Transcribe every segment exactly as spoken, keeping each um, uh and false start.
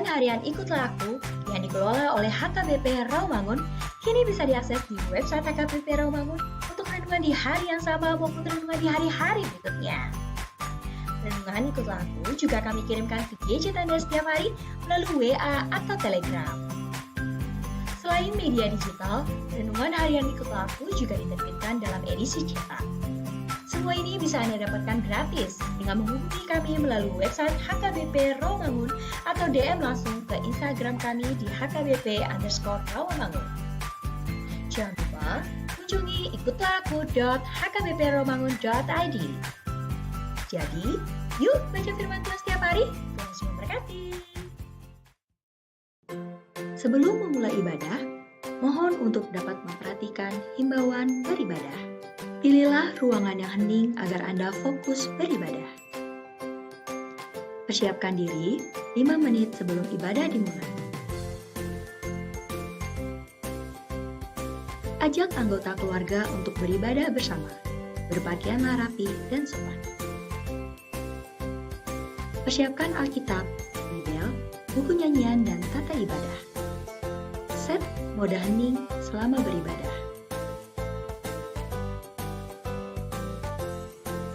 Harian Ikutlah Aku yang dikelola oleh H K B P Rawamangun kini bisa diakses di website H K B P Rawamangun untuk renungan di hari yang sama maupun renungan di hari-hari berikutnya. Renungan Ikutlah Aku juga kami kirimkan ke gadget Anda setiap hari melalui W A atau Telegram. Selain media digital, renungan harian Ikutlah Aku juga diterbitkan dalam edisi cetak. Semua ini bisa Anda dapatkan gratis dengan menghubungi kami melalui website H K B P Rawamangun atau D M langsung ke Instagram kami di H K B P underscore Rawamangun. Jangan lupa kunjungi ikutlah aku dot H K B P rawamangun dot I D. Jadi, yuk baca firman Tuhan setiap hari. Tuhan Yesus memberkati. Sebelum memulai ibadah, mohon untuk dapat memperhatikan himbauan beribadah. Pilihlah ruangan yang hening agar Anda fokus beribadah. Persiapkan diri lima menit sebelum ibadah dimulai. Ajak anggota keluarga untuk beribadah bersama. Berpakaianlah rapi dan sopan. Persiapkan Alkitab, Bibel, buku nyanyian, dan tata ibadah. Set mode hening selama beribadah.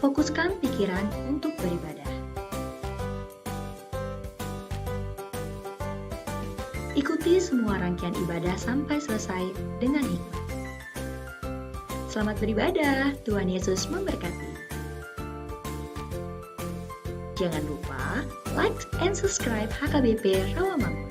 Fokuskan pikiran untuk beribadah. Ikuti semua rangkaian ibadah sampai selesai dengan hikmat. Selamat beribadah, Tuhan Yesus memberkati. Jangan lupa like and subscribe H K B P Rawamangun.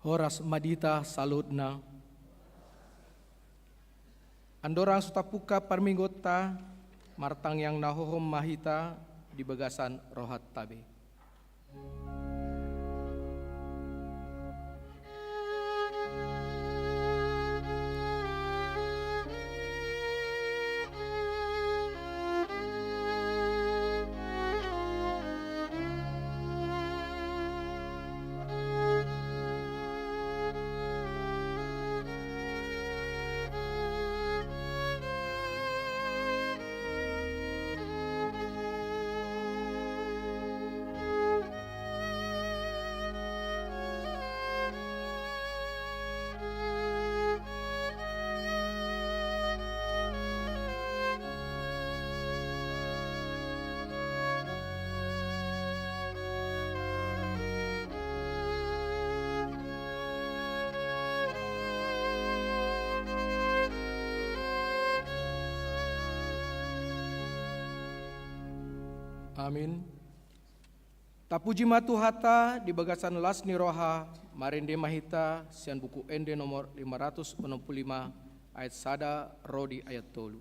Horas ma di hita saluhutna. Andorang so tapungka parmingguonta, martangiang na hohom ma hita di bagasan rohanta be. Amin. Tapuji ma Tuhanta di bagasan las ni roha, marende ma hita sian Buku Ende nomor lima ratus onom pulu lima, ayat sada ro di ayat tolu.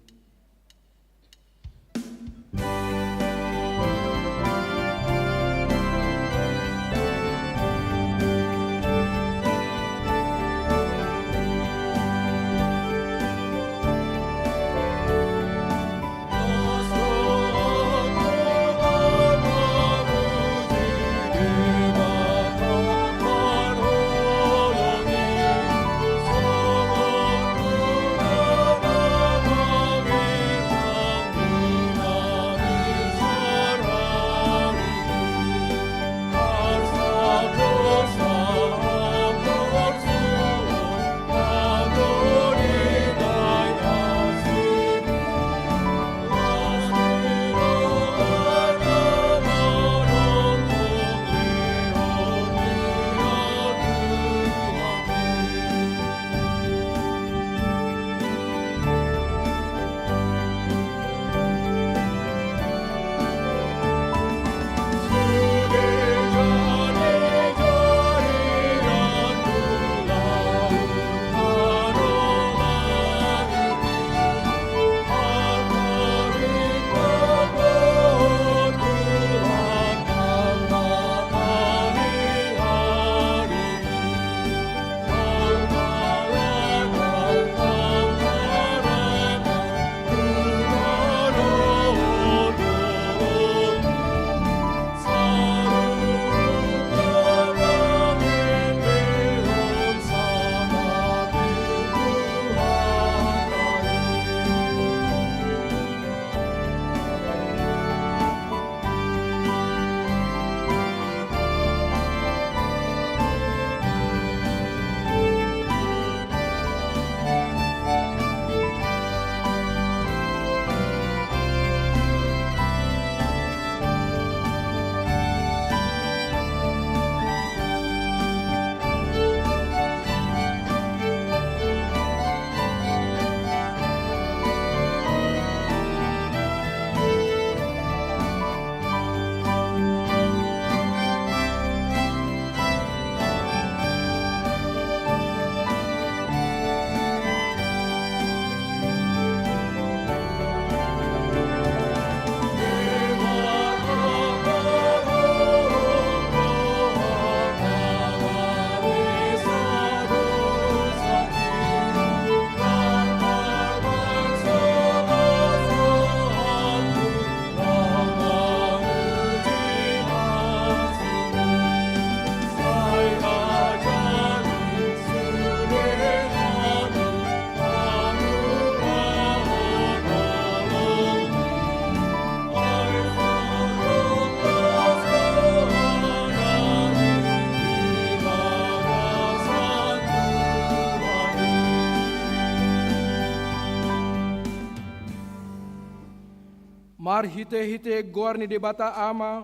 Marhite-hite goar ni Debata Ama,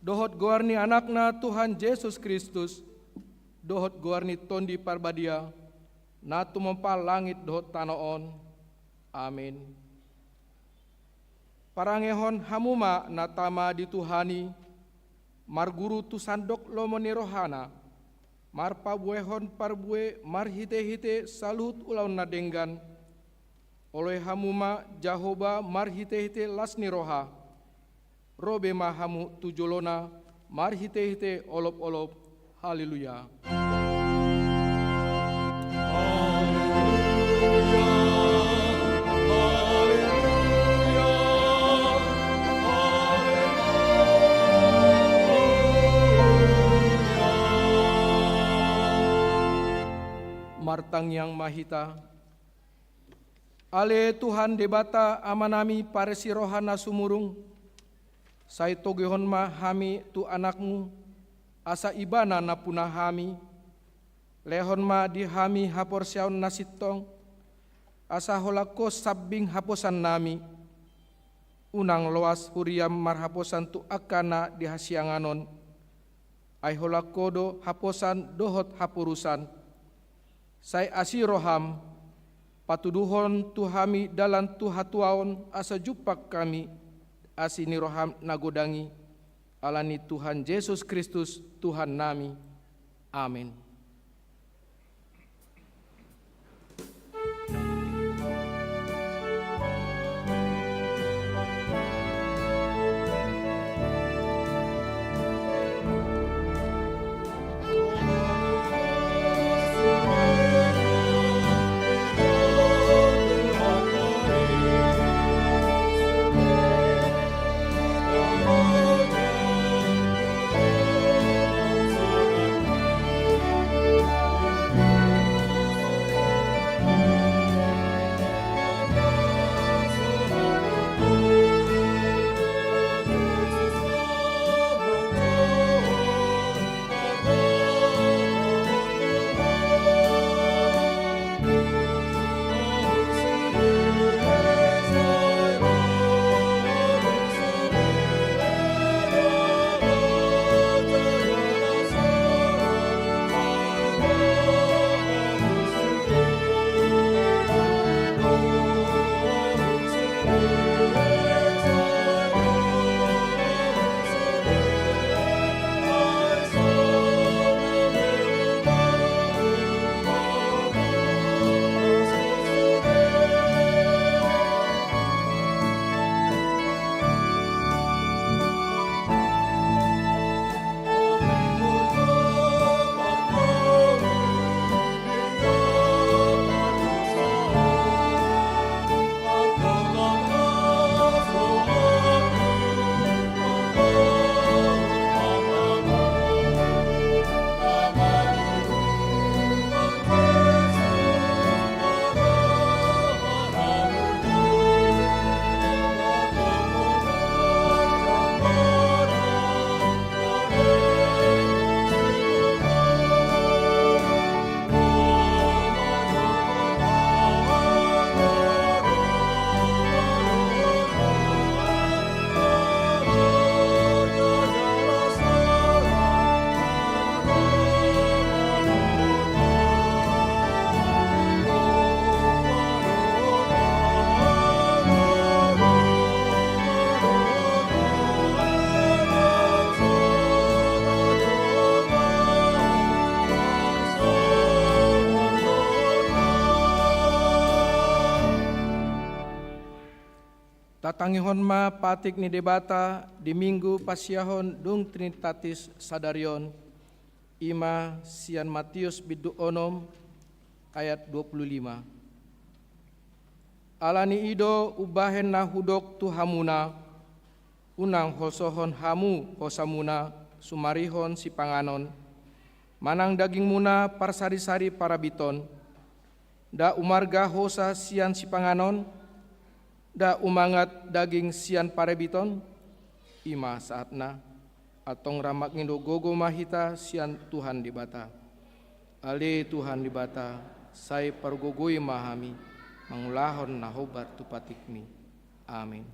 dohot goar ni Anakna Tuhan Jesus Kristus, dohot goar ni Tondi Parbadia, na tumompa langit dohot tano on. Amin. Parangehon hamu ma na tama di Tuhan i, marguru tu sandok lomo ni rohana, marpabuehon parbue marhite-hite saluhut ulaon na denggan. Oloi hamu ma Jahowa marhite-hite las ni roha. Ro be ma hamu tu jolona marhite-hite olop-olop. Haleluya. Martangiang ma hita. Ale Tuhan Debata Amanami parasi roha na sumurung, sai togihon ma hami tu Anakmu, asa Ibana nampuna hami. Lehon ma di hami haporseaon na sintong, asa holan Ho sambing haposannami. Unang loas huriam marhaposan tu angka na di hasiangan on, ai holan Ho do haposan dohot haporusan. Sai asi roham, patuduhon tu hami dalan tu hatuaon, asa jumpang hami asi ni roham na godang i. Ala ni Tuhan Jesus Kristus Tuhannami. Amin. Tatangihon ma patik ni Debata di Minggu pasiahon dung Trinitatis sadari on, i ma sian Matius bindu onom ayat dua pulu lima. Ala ni i do umbahen na hudok tu hamuna, unang hosohon hamu hosamuna sumarihon sipanganon, manang dagingmuna parsari-sari parabiton. Nda umarga hosa sian sipanganon, nda umangat daging sian parabiton? I ma sahatna, antong ra mangido gogo ma hita sian Tuhan Debata. Ale Tuhan Debata, sai pargogoi ma hami mangulahon na hombar tu patikmi. Amin.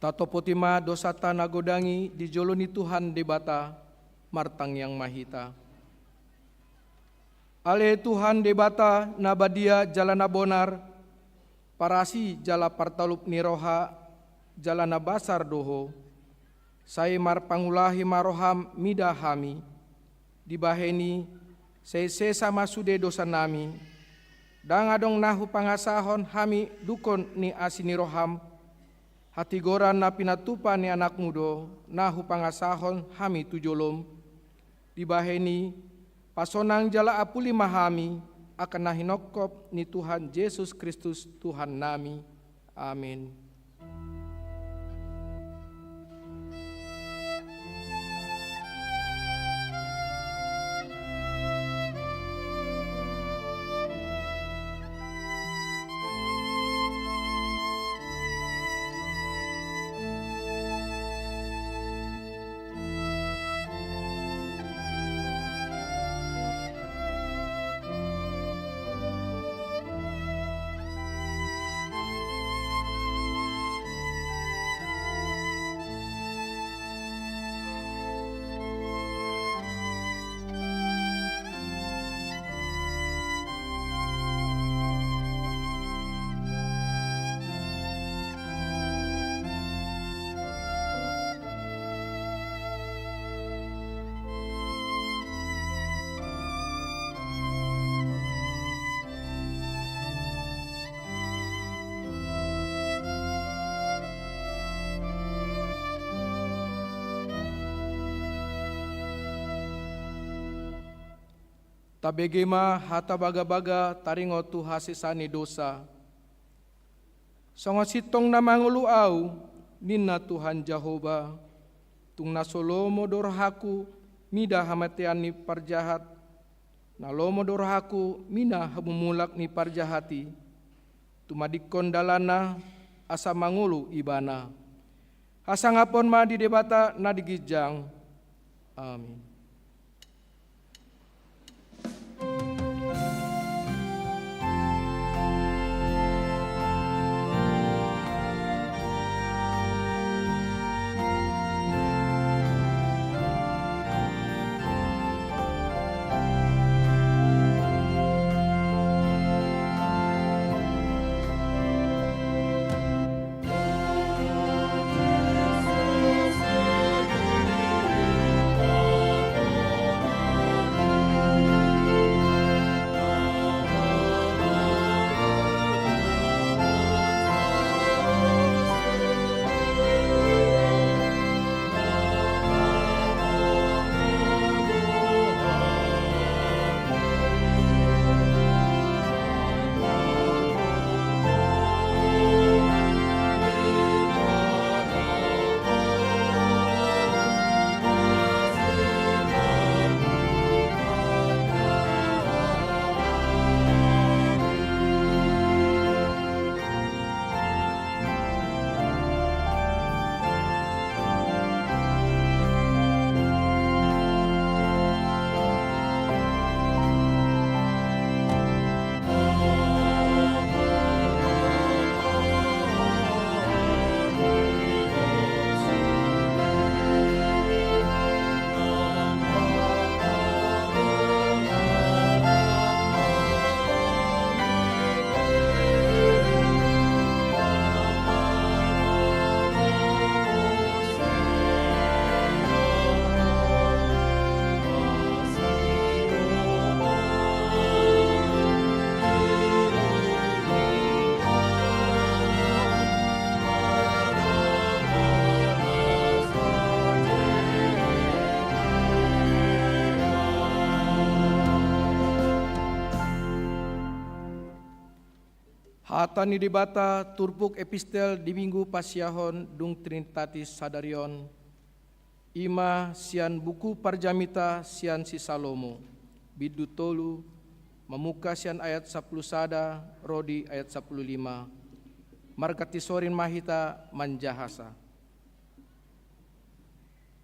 Tatopoti ma dosanta na godang i di jolo ni Tuhan Debata, martangiang ma hita. Ale Tuhan Debata na badia jala na bonar, parasi jala partalup ni roha, jala na basar do Ho. Sai marpangulahi ma roham mida hami. Dibahen i, sai sesa ma sude dosanami. Ndang adong na hupangasahon hami dungkon ni asi ni roham. Hatigoran na pinatupa ni anakmu do na hupangasahon hami tu jolom. Dibahen i, pasonang jala apuli ma hami, angka na hinongkop ni Tuhan Jesus Kristus Tuhannami. Amin. Tabege ma hata bagabaga taringot tu hasesaan ni dosa. Songon sintong na mangolu ahu, ninna Tuhan Jahowa, tung na so lomo do rohangku mida hamatean ni parjahat, na lomo do rohangku mida hamumulak ni parjahat i. Tumadingkon dalanna asa mangolu ibana. Hasangapon ma di Debata na di ginjang. Amin. Hata ni Debata turpuk epistel di Minggu Pasiahon dung Trinitatis sadari on, i ma sian buku Parjamita sian si Salomo, bindu tolu, mamungka sian ayat sampulu sada ro di ayat sampulu lima. Marganti sorin ma hita manjahasa.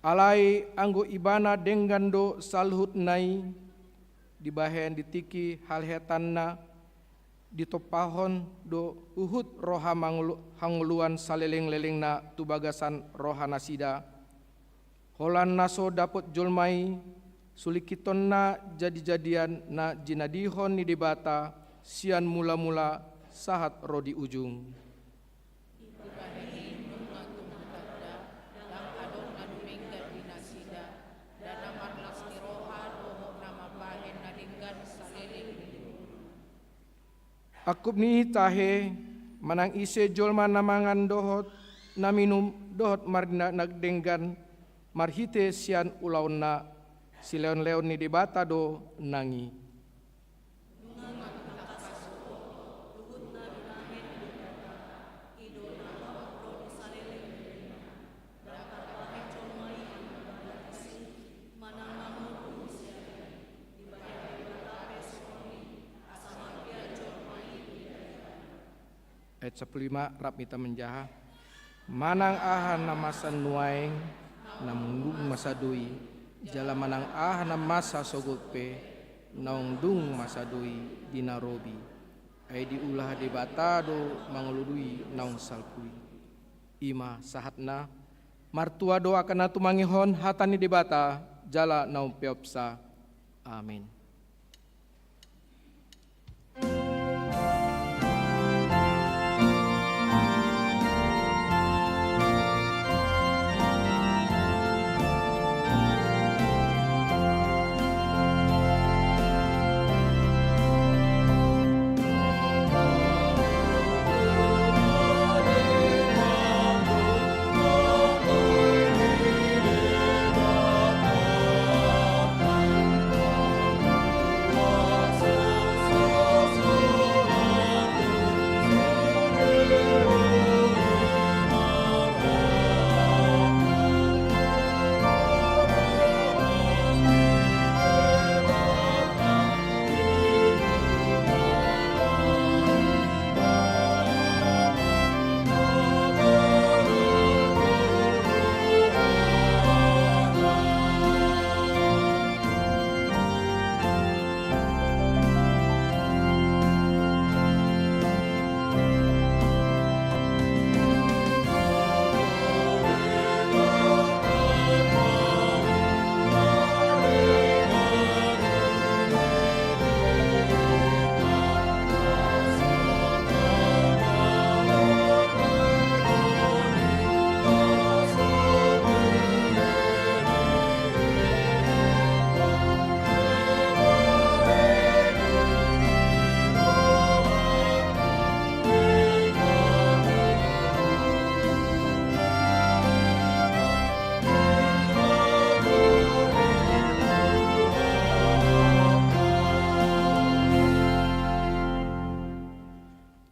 Alai anggo ibana denggan do saluhutna i, dibahen di tingki halehetanna, Ditompahon do huhut roha mangolu-, hangoluan saleleng-lelengna tu bagasan rohanasida, holan na so dapot jolma i sulingkithonna jadi-jadian na jinadihon ni Debata sian mula-mula sahat ro di ujung. Dibahen i nunga tumpu tanda, ndang adong na dumenggan di nasida, ndada marlas ni roha dohot na mambahen na denggan saleleng ni umurna. Angkup ni i tahe, manang ise jolma na mangan dohot na minum dohot marnida na denggan marhite sian ulaonna, silehon-lehon ni Debata do nang i. Ayat sampulu lima, rap hita manjaha. Manang aha na masa nuaeng, naung dung masa do i, jala manang aha na masa sogot pe, naung dung masa do i di na robi. Ai diula Debata do mangalului naung salpu i. I ma sahatna. Martua do angka na tumangihon hata ni Debata jala na umpeopsa. Amin.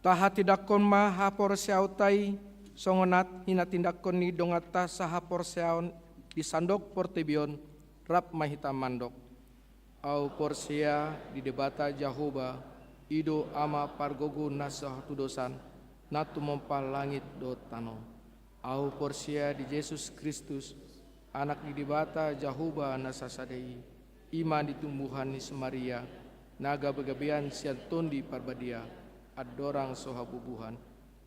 Tahatindangkon ma haporseaonta i songon na hinatindangkon ni donganta sahaporseaon di sandok portibi on. Rap ma hita mandok. Ahu porsea di Debata Jahowa, i do Ama pargogo na so hatudosan, na tumompa langit dohot tano. Ahu porsea di Jesus Kristus, Anak ni Debata Jahowa na sasada i, i ma nitumbuhan ni si Maria, na gabegabean sian Tondi Parbadia, andorang so habubuhan.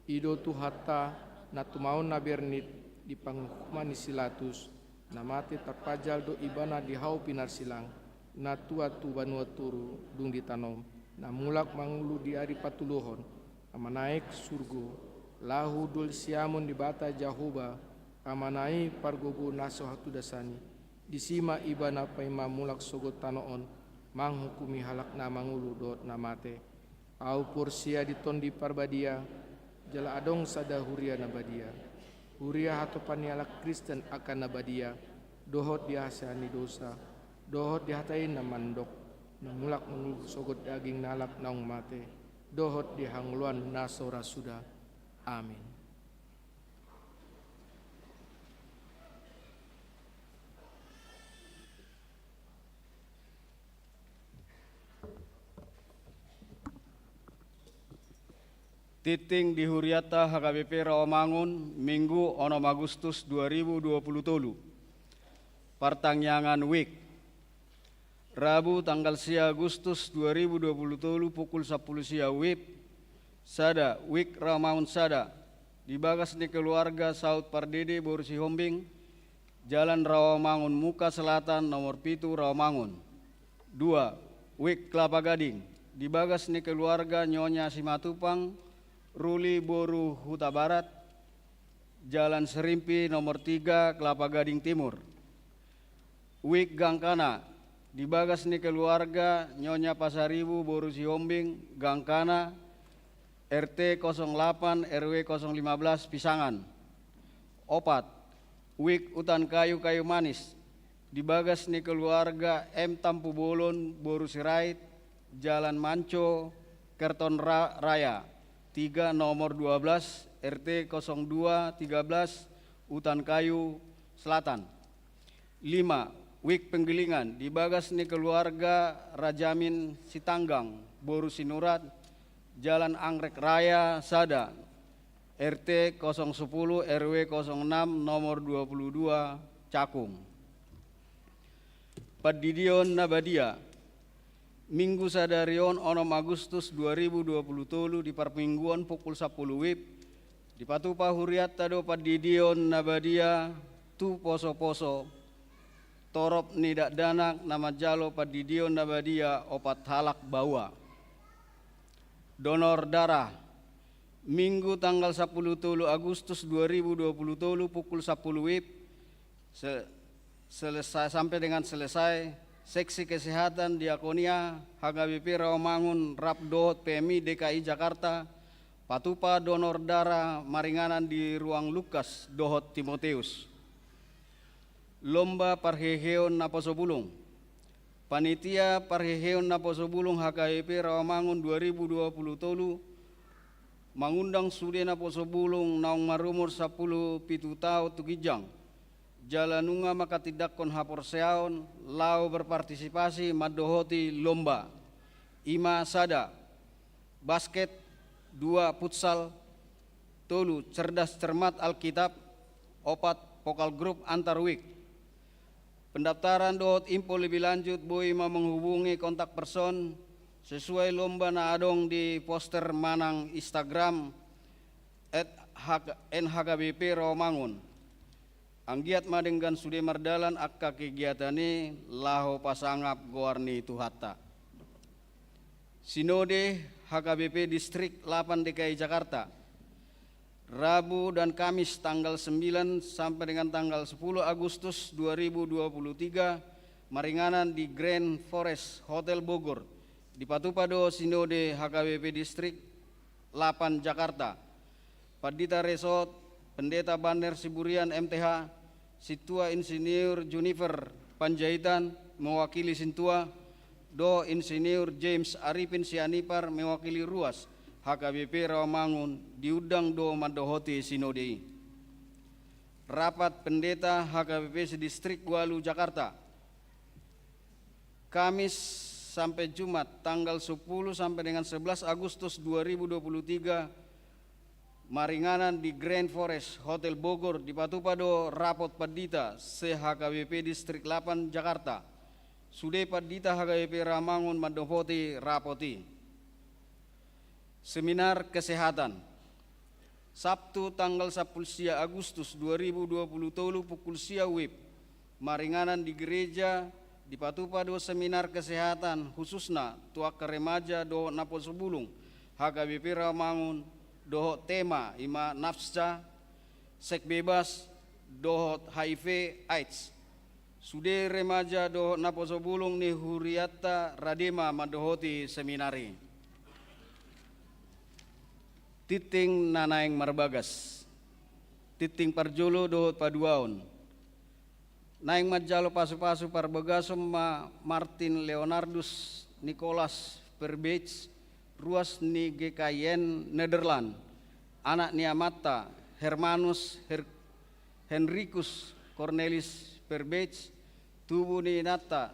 I do Tuhanta, na tumaon na bernit di panguhuman ni si Latus, na mate tarpajal do Ibana di hau pinarsilang, na tua tu banua toru dung ditanom, na mulak mangolu di ari patoluhon, na manaek surgo, laho dol siamun Debata Jahowa, Amana i pargogo na so hatudosan i. Disi ma Ibana paima mulak sogot tano on, manghukumi halak na mangolu dohot na mate. Ahu porsea di Tondi Parbadia, jala adong sada huria na badia. Huria hatopan ni halak Kristen angka na badia, dohot di hasea ni dosa, dohot di hata i na mandok, na mulak mangolu sogot daging ni halak naung mate, dohot di hangoluan na so ra suda. Amin. Tingting di huriata H K B P Rawamangun, Minggu onom Agustus dua ribu dua puluh tolu. Partangiangan WIB. Rabu tanggal sia Agustus dua ribu dua puluh tolu pukul sampulu sia WIB, Sada, Wik Rawamangun sada, di bagas ni keluarga Saud Pardede boru Sihombing, Jalan Rawamangun Muka Selatan nomor pitu Rawamangun. Dua, Wik Kelapa Gading, di bagas ni keluarga Nyonya Simatupang, Ruli boru Hutabarat, Jalan Serimpi nomor tiga Kelapa Gading Timur. Wik Gangkana, di bagas ni keluarga Nyonya Pasaribu boru Sihombing, Gangkana, R T kosong delapan R W kosong lima belas Pisangan. Opat, Wik Utan Kayu Kayu Manis, di bagas ni keluarga M Tampubolon boru Sirait, Jalan Manco, Kerton Ra-, Raya tiga nomor dua belas, R T kosong dua tiga belas, Utan Kayu Selatan. Lima, Wik Penggilingan, di bagas ni keluarga Rajamin Sitanggang boru Sinurat, Jalan Anggrek Raya sada, R T kosong sepuluh R W kosong enam nomor dua puluh dua, Cakung. Pandidion na badia. Minggu sadari on, onom Agustus dua ribu dua puluh tolu, di parmingguon pukul sampulu wib, dipatupa hurianta do pandidion na badia tu poso-poso, torop ni dakdanak na manjalo pandidion na badia opat halak baoa. Donor darah. Minggu tanggal sampulu tolu Agustus dua ribu dua puluh tolu pukul sampulu wib, se-, selesai, sampai dengan selesai, seksi kesehatan Diakonia H K B P Rawamangun rap dohot P M I D K I Jakarta patupa donor darah maringanan di ruang Lukas dohot Timoteus. Lomba parheheon naposo bulung. Panitia parheheon naposo bulung H K B P Rawamangun dua ribu dua puluh tolu mangundang sude naposo bulung naung marumur sampulu pitu taon tu ginjang, jala nunga manghatindanghon haporseaon laho berpartisipasi mandohoti lomba. I ma sada, basket, dua, futsal, tolu, cerdas cermat Alkitab, opat, vokal grup antar wik. Pendaftaran dohot info lebih lanjut boi ma menghubungi kontak person sesuai lomba na adong di poster manang Instagram at N H K B P Rawamangun. Anggiat ma denggan sude mardalan angka kegiatan i laho pasangap goar ni Tuhanta. Sinode H K B P Distrik delapan D K I Jakarta. Rabu dan Kamis tanggal sembilan sampai dengan tanggal sepuluh Agustus dua ribu dua puluh tiga, maringanan di Grand Forest Hotel Bogor. Dipatupa do Sinode H K B P Distrik delapan Jakarta. Pandita Resort, Pendeta Banner Siburian M T H, Sintua Insinyur Junifer Panjaitan mewakili Sintua, dohot Insinyur James Arifin Sianipar mewakili Ruas H K B P Rawamangun diundang do mandohoti sinode i. Rapat Pendeta H K B P se-Distrik ualu Jakarta. Kamis sampai Jumat, tanggal sepuluh sampai dengan sebelas Agustus dua ribu dua puluh tiga, maringanan di Grand Forest Hotel Bogor, dipatupa do rapot pandita se-H K B P Distrik delapan Jakarta. Sude pandita H K B P Rawamangun mandohoti rapot i. Seminar kesehatan. Sabtu tanggal sampulu sia Agustus dua ribu dua puluh tolu pukul sia wib, maringanan di gereja, dipatupa do seminar kesehatan khususna tu angka remaja dohot naposo bulung H K B P Rawamangun, dohot tema i ma nafsa, seks bebas, dohot H I V AIDS. Sude remaja dohot naposo bulung ni hurianta rade ma mandohoti seminar i. Tinting na naeng marbagas. Tinting parjolo dohot paduahon. Naeng manjalo pasu-pasu parbagason ma Martin Leonardus Nicholas Verbeek, ruas ni G K I N Netherlands, anak ni amanta Hermanus Her-, Henricus Cornelis Verbeek, tubu ni inanta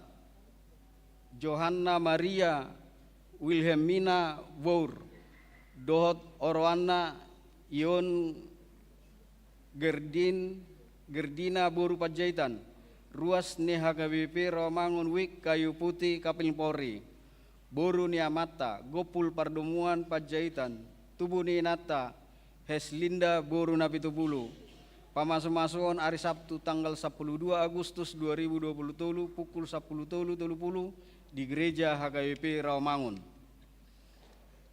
Johanna Maria Wilhelmina Bour, dohot oroanna Ion Gerdin, Gerdina boru Panjaitan, ruas ni H K B P Rawamangun Wik Kayu Putih Kapling Pori, boru ni amanta Gompul Pardomuan Panjaitan, Tubu ni inanta Heslinda boru Napitupulu. Pamasumasuon ari Sabtu tanggal sampulu dua Agustus dua ribu dua pulu tolu pukul sampulu tolu tolu pulu di Gereja H K B P Rawamangun.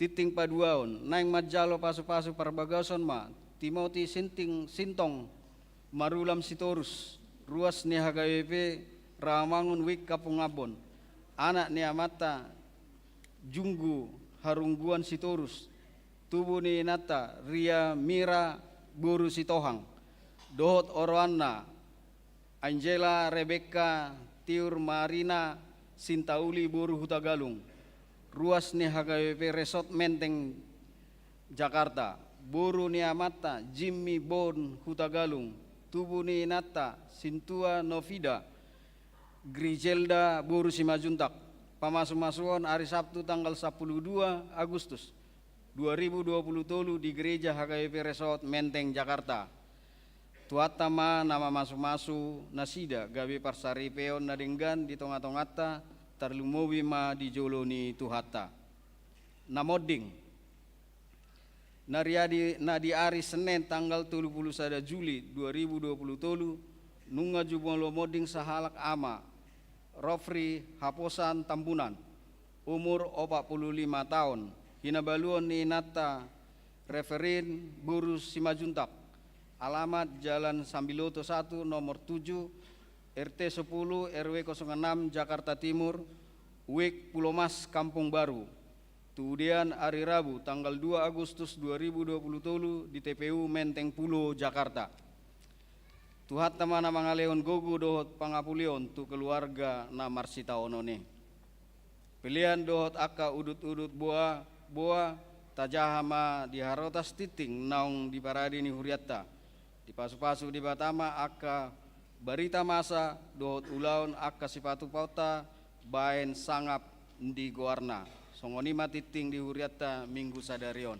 Tinting paduaon, naeng manjalo pasupasu parbagason ma Timoti Sinting Sintong Marulam Sitorus, ruas ni H K B P Rawamangun Wik Kampung Ambon, anak ni amanta Junggu Harungguan Sitorus, tubu ni inanta Ria Mira boru Sitohang, dohot oroanna Angela Rebekka Tiur Marina Sintauli boru Hutagalung, ruas ni H K B P Resort Menteng Jakarta, boru ni amanta Jimmy Bon Hutagalung, tubu ni inanta Sintua Novida Grizelda boru Simanjuntak. Pamasumasuon ari Sabtu tanggal sampulu dua Agustus dua ribu dua pulu tolu di Gereja H K B P Resort Menteng Jakarta. Tuhanta ma na mamasumasu nasida gabe parsaripeon na denggan di tongatonganta tarlumobi ma di jolo ni Tuhanta. Na monding. Na riadi na di ari Senen tanggal tolu pulu sada Juli dua ribu dua pulu tolu, nunga jumolo monding sahalak ama, Rofri Haposan Tambunan, umur opat pulu lima taon, hinabaluon ni inanta Reverin boru Simanjuntak, alamat Jalan Sambiloto satu nomor tujuh, R T sepuluh, R W kosong enam, Jakarta Timur, Wik Pulomas Kampung Baru. Tudean ari Rabu tanggal dua Agustus dua ribu dua pulu tolu di T P U Menteng Pulo, Jakarta. Tuhanta ma na mangalehon gogo dohot pangapuleon tu keluarga na marsitaonon i. Pelean dohot angka udutudut boa, boa, tajaha ma di harotas tinting naung diparade ni hurianta. Dipasupasu Debata ma angka barita masa dohot ulaon angka sipatupaonta baen sangap di goarna. Songon i ma tinting di hurianta minggu sadari on.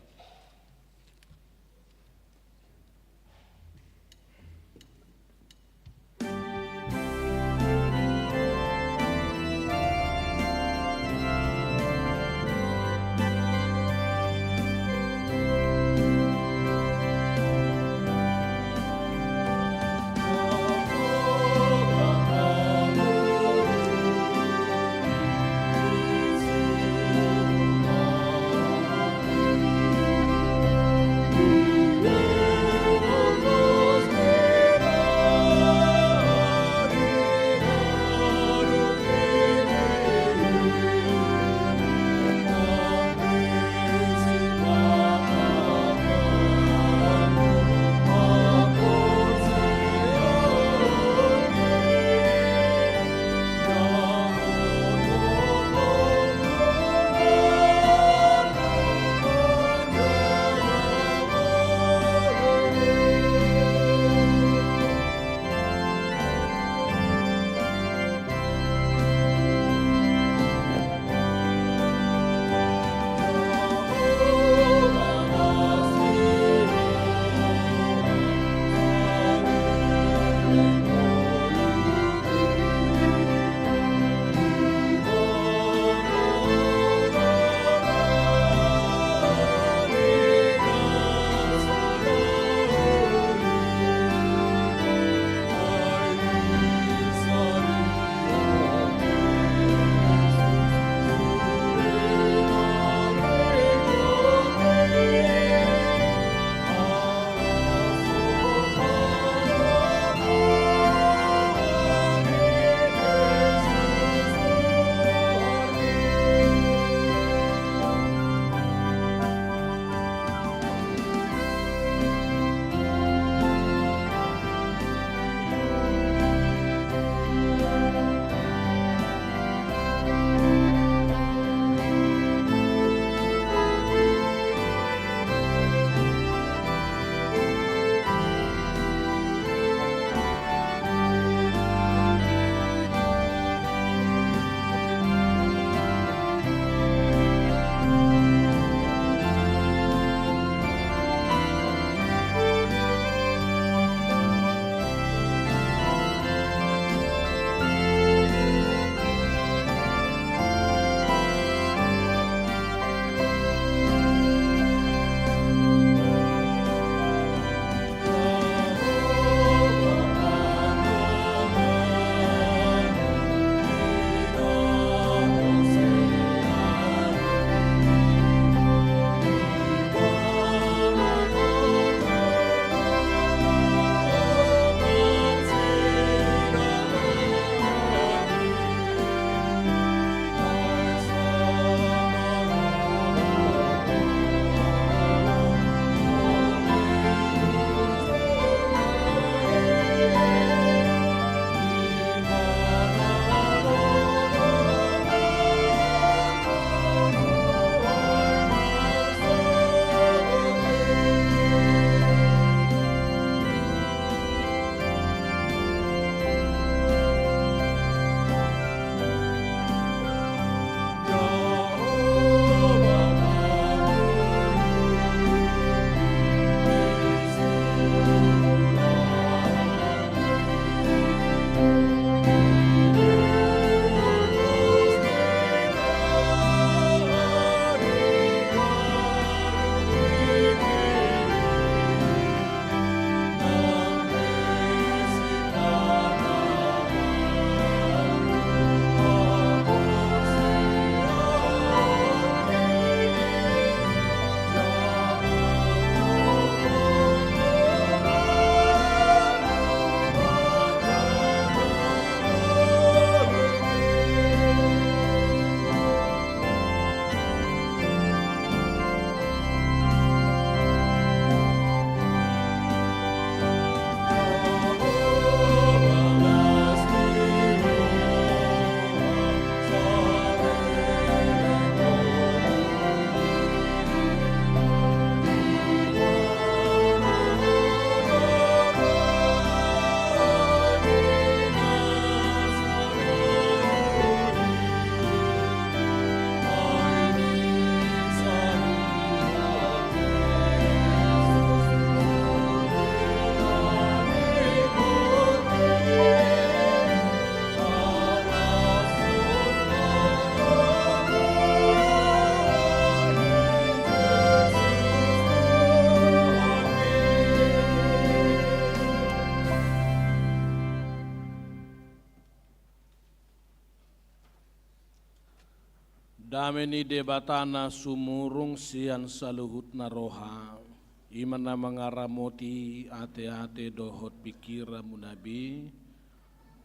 Dame ni Debata na sumurung sian saluhutna roha, i ma na mangaramoti ateate dohot pingkiranmuna be,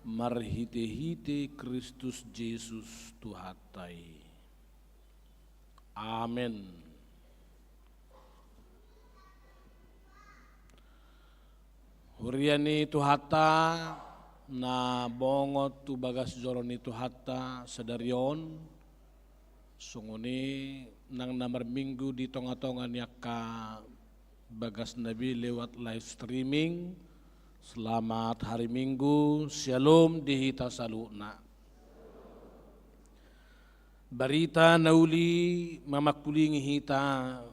marhitehite Kristus Jesus Tuhanta i. Amen. Huria ni Tuhanta na bongot tu bagas joro ni Tuhanta sadari on, songon i nang na marminggu di tongatonga ni angka bagasna be lewat live streaming. Selamat hari Minggu, Syalom di hita saluhutna. Barita na uli mamangkulingi hita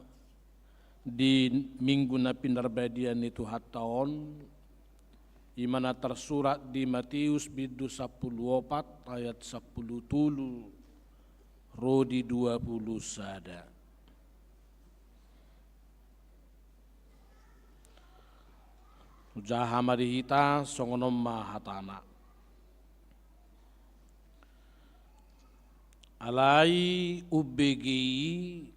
di Minggu na pinarbadian ni Tuhanta on, i ma na tarsurat di Matius bindu sampulu opat ayat sampulu tolu ro di dua pulu sada. Hujaha ma di hita, songon on ma hatana. Alai umbege i,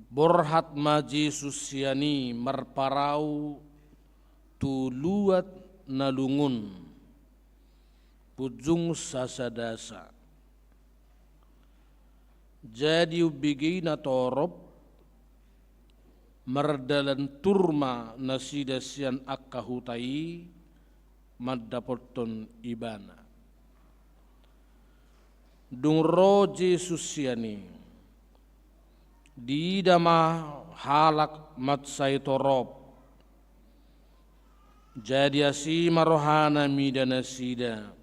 borhat ma Jesus sian i marparau tu luat na lungun, punjung sasadasa. Jadi umbege i natorop, mardalan tur ma nasida sian angka huta i mandapothon Ibana. Dung ro Jesus sian i, diida ma halak mansai torop. Jadi asi ma rohana mida nasida.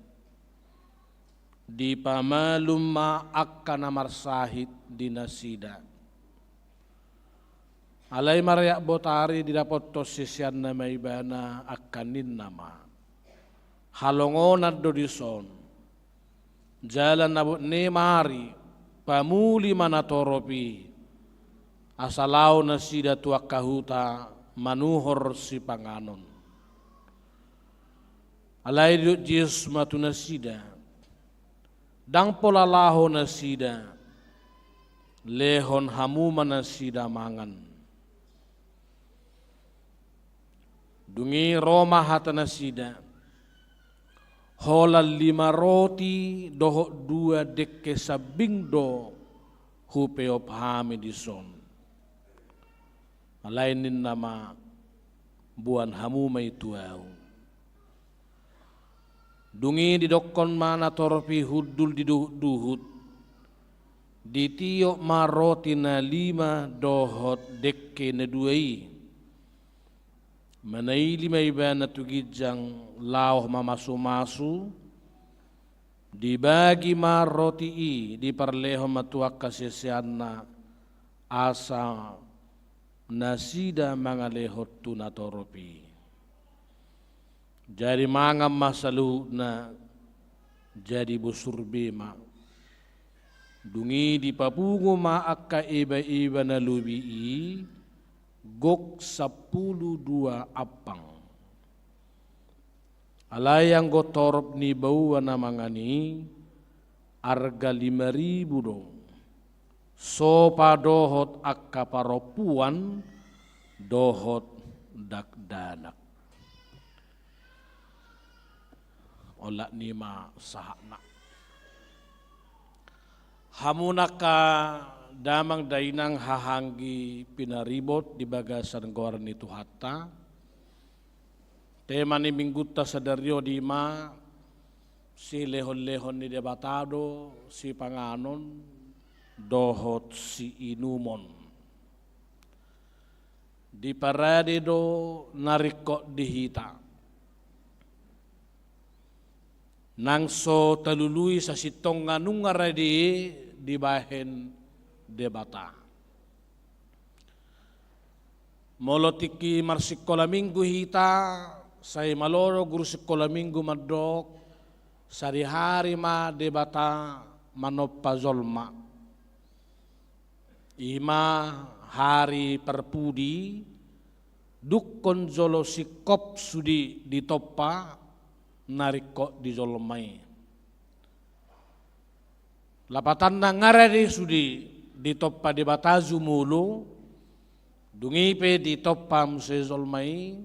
Dipamalum ma angka na marsahit di nasida. Alai mareak botari didapothon siseanna ma Ibana, angka ninna ma: Halongonan do dison. Jala na boi ni ma ari, pamuli ma natorop i, asa laho nasida tu angka huta manuhor sipanganon. Alai didok Jesus ma tu nasida: Ndang pola laho nasida, lehon hamu ma nasida mangan. Dung i ro ma hata nasida: Holan lima roti dohot dua dengke sambing do hupeop hami dison. Alai ninna ma: Boan hamu ma i tu ahu. Dung i didokkon ma natorop i hundul di duhutduhut. Ditiop ma roti na lima dohot dengke na dua i. Manaili ma ibana tu ginjang laho mamasumasu. Dibagi ma roti i, diparlehon ma tu angka siseanna, asa nasida mangalehon tu natorop i. Jadi mangan ma saluhutna, jadi bosur be ma. Dung i dipapungu ma angka iba-iba na lobi i, gok sampulu dua ampang. Alai anggo torop ni baoa na mangan i, arga lima ribu do. Sopa dohot angka parompuan dohot dakdanak. Olat ni ma sahatna. Hamu angka damang dainang hahaanggi pinaribot di bagasan goar ni Tuhanta. Tema ni minggunta sadari on i ma silehonlehon ni Debata do sipanganon dohot siinumon. Diparade do na ringkot di hita. Nang so talului sasintongna nunga rade dibahen Debata. Molo tingki marsikola minggu hita, sai malo do guru sikola minggu mandok, sadihari ma Debata manompa jolma. I ma hari parpudi, dungkon jolo singkop sude ditompa na ringkot di jolma i. Lapatanna nga rade sude ditompa Debata jumolo, dung i pe ditompa muse jolma i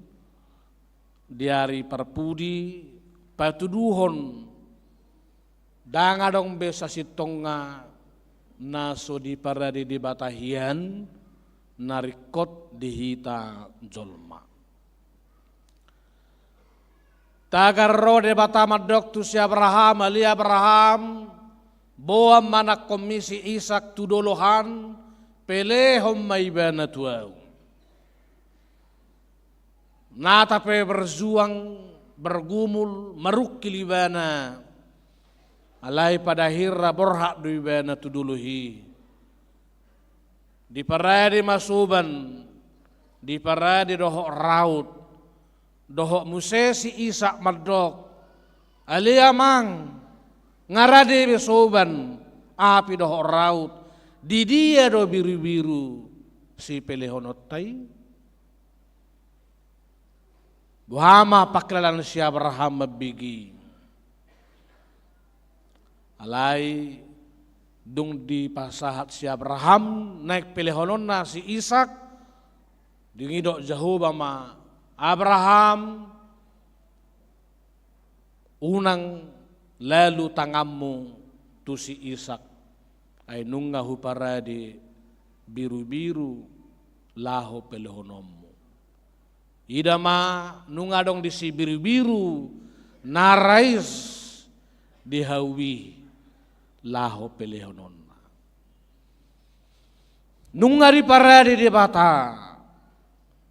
di ari parpudi, patuduhon ndang adong be sasintongna na so diparade Debata hian na ringkot di hita jolma. Tagar ro Debata mandok tu si Abraham, ale Abraham, boan ma anakkonmi si Isak tu dolok an, pelehon ma ibana tu ahu. Nata pe berjuang, bergumul, marungkil ibana, alai pada akhirna borhat do ibana tu dolok i. Diparade ma soban, diparade dohot raut, dohot muse si Isak mandok, ale amang, nga rade be soban, api dohot raut, di dia do birubiru sipelehononta i? Boha ma pangkilalaan si Abraham mambege i? Alai dung dipasahat si Abraham naeng pelehononna si Isak, dung i didok Jahowa ma, Abraham, unang lalu tanganmu tu si Isak, ai nunga huparade birubiru laho pelehononmu. Ida ma, nunga adong disi birubiru na rais di hau i laho pelehononna. Nunga diparade Debata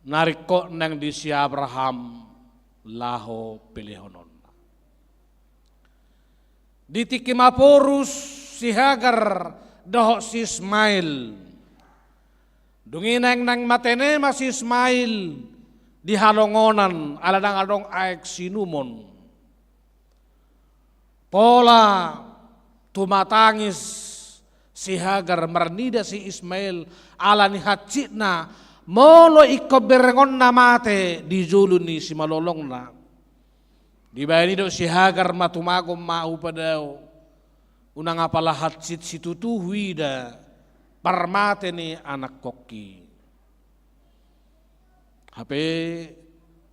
na ringkot naeng di si Abraham laho pelehononna. Di tingki maporus si Hagar dohot si Ismail. Dung i naeng, naeng matene ma si Ismail di halongonan, ala ndang adong aek siinumon. Pola tumatangis si Hagar marnida si Ismail ala ni hansitna, molo ingkon berengonna mate di jolo ni simalolongna. Dibahen i didok si Hagar ma, tumagon ma ahu padao, unang apala hansit situtu huida parmate ni anakkonki. Hape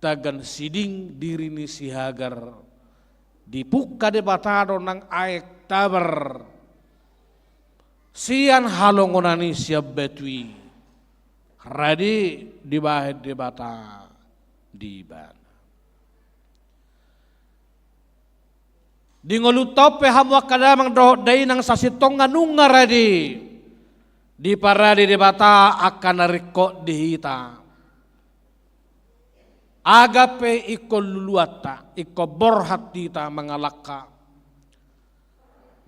tagan siding diri ni si Hagar, dipungka Debata do nang aek tabar sian halongonan i, sian batu i, rade dibahen Debata di ibana. Di ngolunta on pe hamu angka damang dohot dainang, sasintongna nunga rade diparade Debata angka na ringkot di hita. Aha pe ingkon luluanta, ingkon borhat hita mangalangka.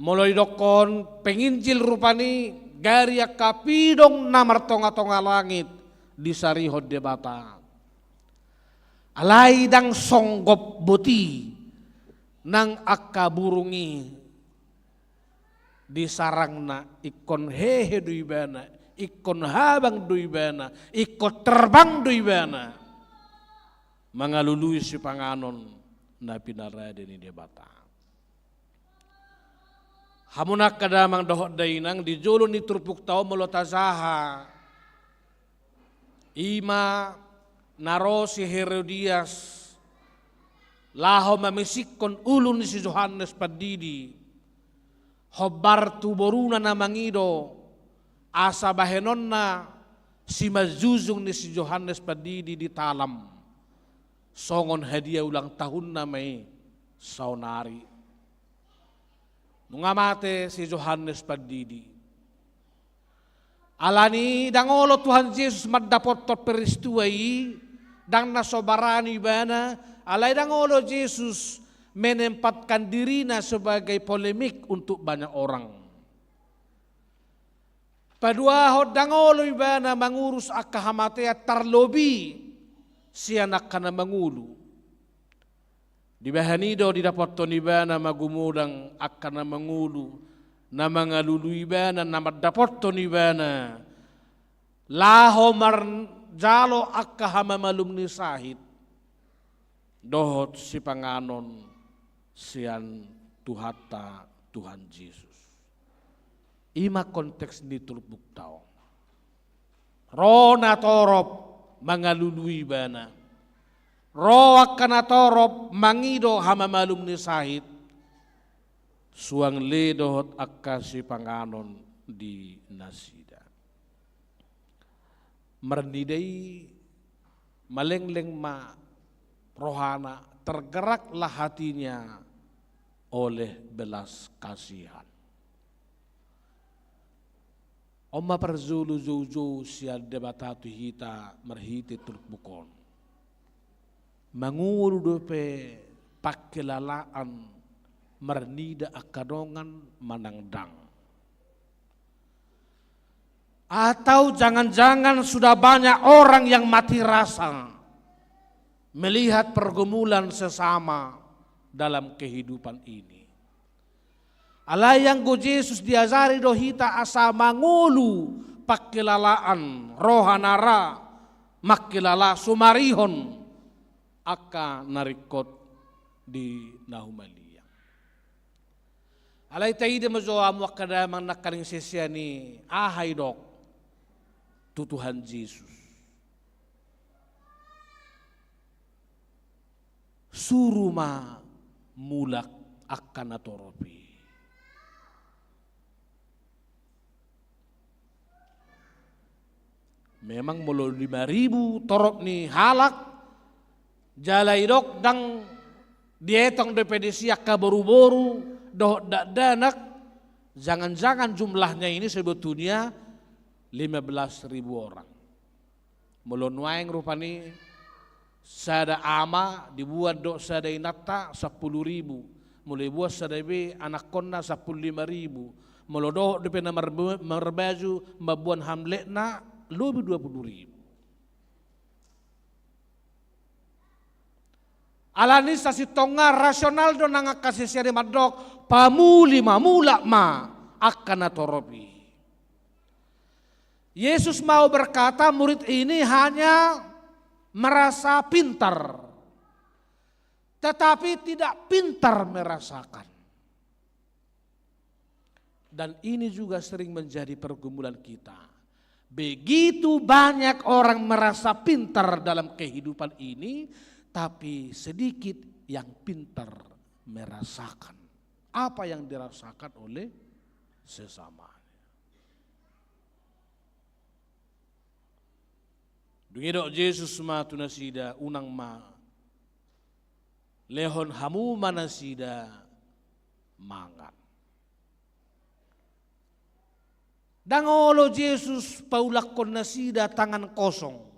Molo didokkon penginjil rupani, gari angka pidong na martongatonga langit disarihon Debata. Alai ndang songgop boti nang angka burung i di sarangna, ingkon hehe do ibana, ingkon habang do ibana, ingkon terbang do ibana mangalului sipanganon na pinarade ni Debata. Hamu angka damang dohot dainang, di jolo ni turpukta on molo tajaha, i ma na ro si Herodias laho mamisikkon ulu ni si Johannes Pandidi, hombar tu boruna na mangido asa bahenonna simanjujung ni si Johannes Pandidi ditalam, songon hadia ulang tahunna ma i saonari. Nunga mate si Johannes Pandidi. Alani i ndang olo Tuhan Jesus mandapothon peristiwa i, ndang na so barani ibana, alai ndang olo Jesus menempatkan dirina sebagai polemik untuk banyak orang. Paduahon, ndang olo ibana mangurus angka hamatean, tarlobi sian angka na mangolu. Dibahen i do didapothon ibana magumodang angka na mangolu, na mangalului ibana, na mandapothon ibana laho manjalo angka hamamalum ni sahit dohot sipanganon sian Tuhanta Tuhan Jesus. I ma konteks ni turpukta on. Ro natorop mangalului ibana. Ro angka natorop mangido hamamalum ni sahit. Suang le dohot angka sipanganon di nasida. Marnida i malengleng ma rohana, tergeraklah hatinya oleh belas kasihan. On ma parjolo joujou sian Debata tu hita marhite turpuk on. Mangolu dope pangkilalaan marnida angka dongan manang ndang. Atau jangan-jangan sudah banyak orang yang mati rasa melihat pergumulan sesama dalam kehidupan ini. Alai anggo Jesus diajari do hita asa mangolu pangkilalaan roha na ra mangkilala sumarihon angka na ringkot di na humaliang. Alai taida ma jo hamu angka damang nangkaning sisean i aha didok tu Tuhan Jesus. Suru ma mulak angka natorop i. Memang molo lima ribu torop ni halak, jala didok ndang dietong dope disi angka boruboru dohot dakdanak, jangan-jangan jumlahnya ini sebetulnya lima belas ribu orang. Molo nuaeng rupani sada ama dibuat dohot sada inanta sampulu ribu, molo dibuat sada be anakkonna sampulu lima ribu, molo dohot dope na marba-, marbaju mamboan hamletna lobi dua pulu ribu. Alani sasintongna rasional do nang angka sisean i mandok, pamuli ma, mulak ma angka natorop i. Yesus mau berkata, murid ini hanya merasa pintar, tetapi tidak pintar merasakan. Dan ini juga sering menjadi pergumulan kita. Begitu banyak orang merasa pintar dalam kehidupan ini, tapi sedikit yang pintar merasakan apa yang dirasakan oleh sesamanya. Dung i didok Jesus ma tu nasida, unang ma, lehon hamu ma nasida mangan. Ndang olo Jesus paulakkon nasida tangan kosong.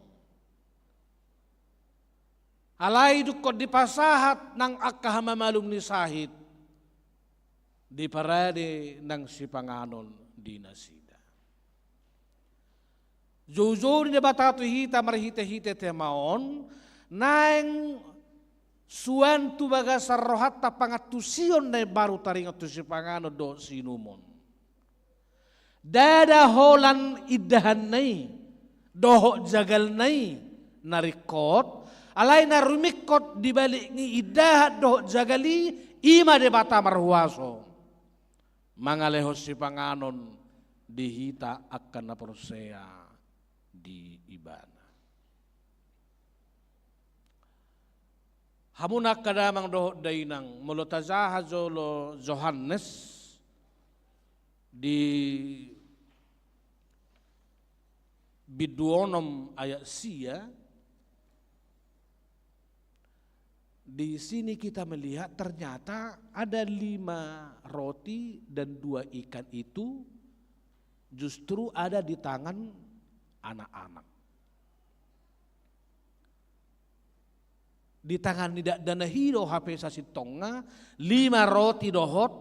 Alai dungkon dipasahat nang angka hamamalum ni sahit, diparade nang sipanganon di nasida. Joujou ni Debata tu hita marhitehite tema on, naeng suan tu bagasan rohanta pangantusion na imbaru taringot tu sipanganon dohot siinumon. Ndada holan indahanna i dohot jagalna i na ringkot, alai na rumingkot di balik ni indahan dohot jagal i, i ma Debata marhuaso mangalehon sipanganon di hita angka na porsea di Ibana. Hamu angka damang dohot dainang, molo tajaha jolo Johannes di bindu onom ayat sia, di sini kita melihat ternyata ada lima roti dan dua ikan itu justru ada di tangan anak-anak. Di tangan ni dakdanak i do hape sasintongna lima roti dohot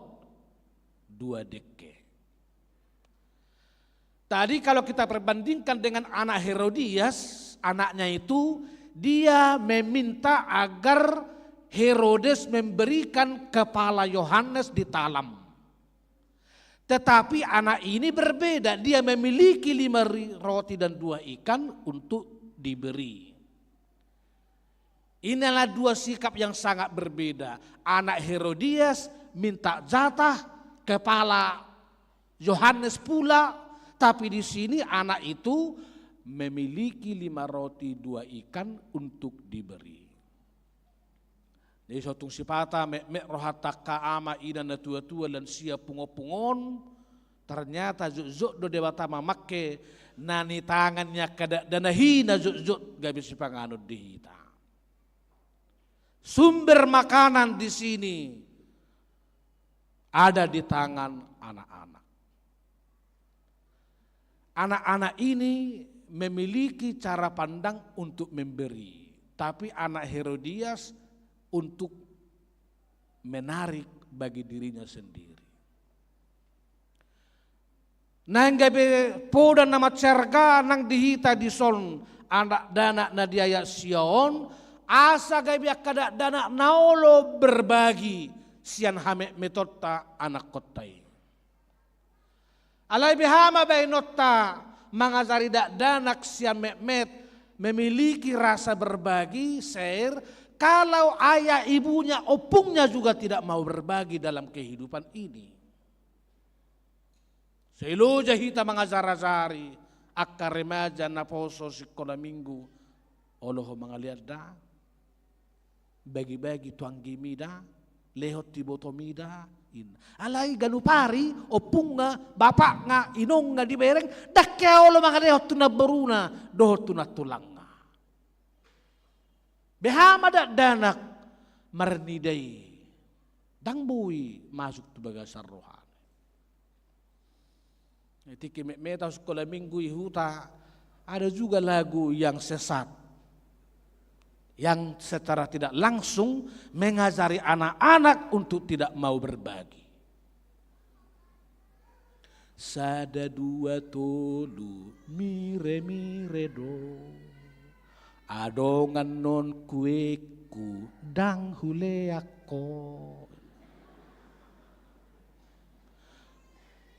dua dengke. Tadi kalau kita perbandingkan dengan anak Herodias, anaknya itu, dia meminta agar Herodes memberikan kepala Yohanes ditalam. Tetapi anak ini berbeda, dia memiliki lima ri-, roti dan dua ikan untuk diberi. Inilah dua sikap yang sangat berbeda. Anak Herodias minta jatah kepala Yohanes pula, tapi di sini anak itu memiliki lima roti dua ikan untuk diberi. Jadi so tung sipata metmet rohanta angka ama ina na tuatua, lansia, punguanpunguan, ternyata jotjot do Debata mamangke na nitangan ni angka dakdanak i na jotjot gabe sipanganon di hita. Sumber makanan di sini ada di tangan anak-anak. Anak-anak ini memiliki cara pandang untuk memberi, tapi anak Herodias untuk menarik bagi dirinya sendiri. Naeng gabe poda na mansai arga nang di hita dison, anak dakdanak na di ayat sia on, asa gabe angka dakdanak na olo berbagi sian hametmetonta anakkonta i. Alai beha ma baenonta mangajari dakdanak sian metmet memiliki rasa berbagi, share, kalau ayah ibunya, ompungnya juga tidak mau berbagi dalam kehidupan ini? Sai loja hita mangajarajari angka remaja na poso sikola minggu, olo ho mangalean da, bagi-bagi tu anggimi da, lehon tu ibotomi da, in. Alai ganup ari ompungna, bapakna, inongna dibereng, ndang hea olo mangalehon tu namboruna dohot tu nantulangna. Beha ma dakdanak marnida i, ndang boi masuk tu bagasan rohana. Tingki metmet au sikola minggu i huta, ada juga lagu yang sesat, yang secara tidak langsung mengajari anak-anak untuk tidak mau berbagi. Sada, dua, tolu, mire-mire do. Adong annon kueku ndang hulean ho.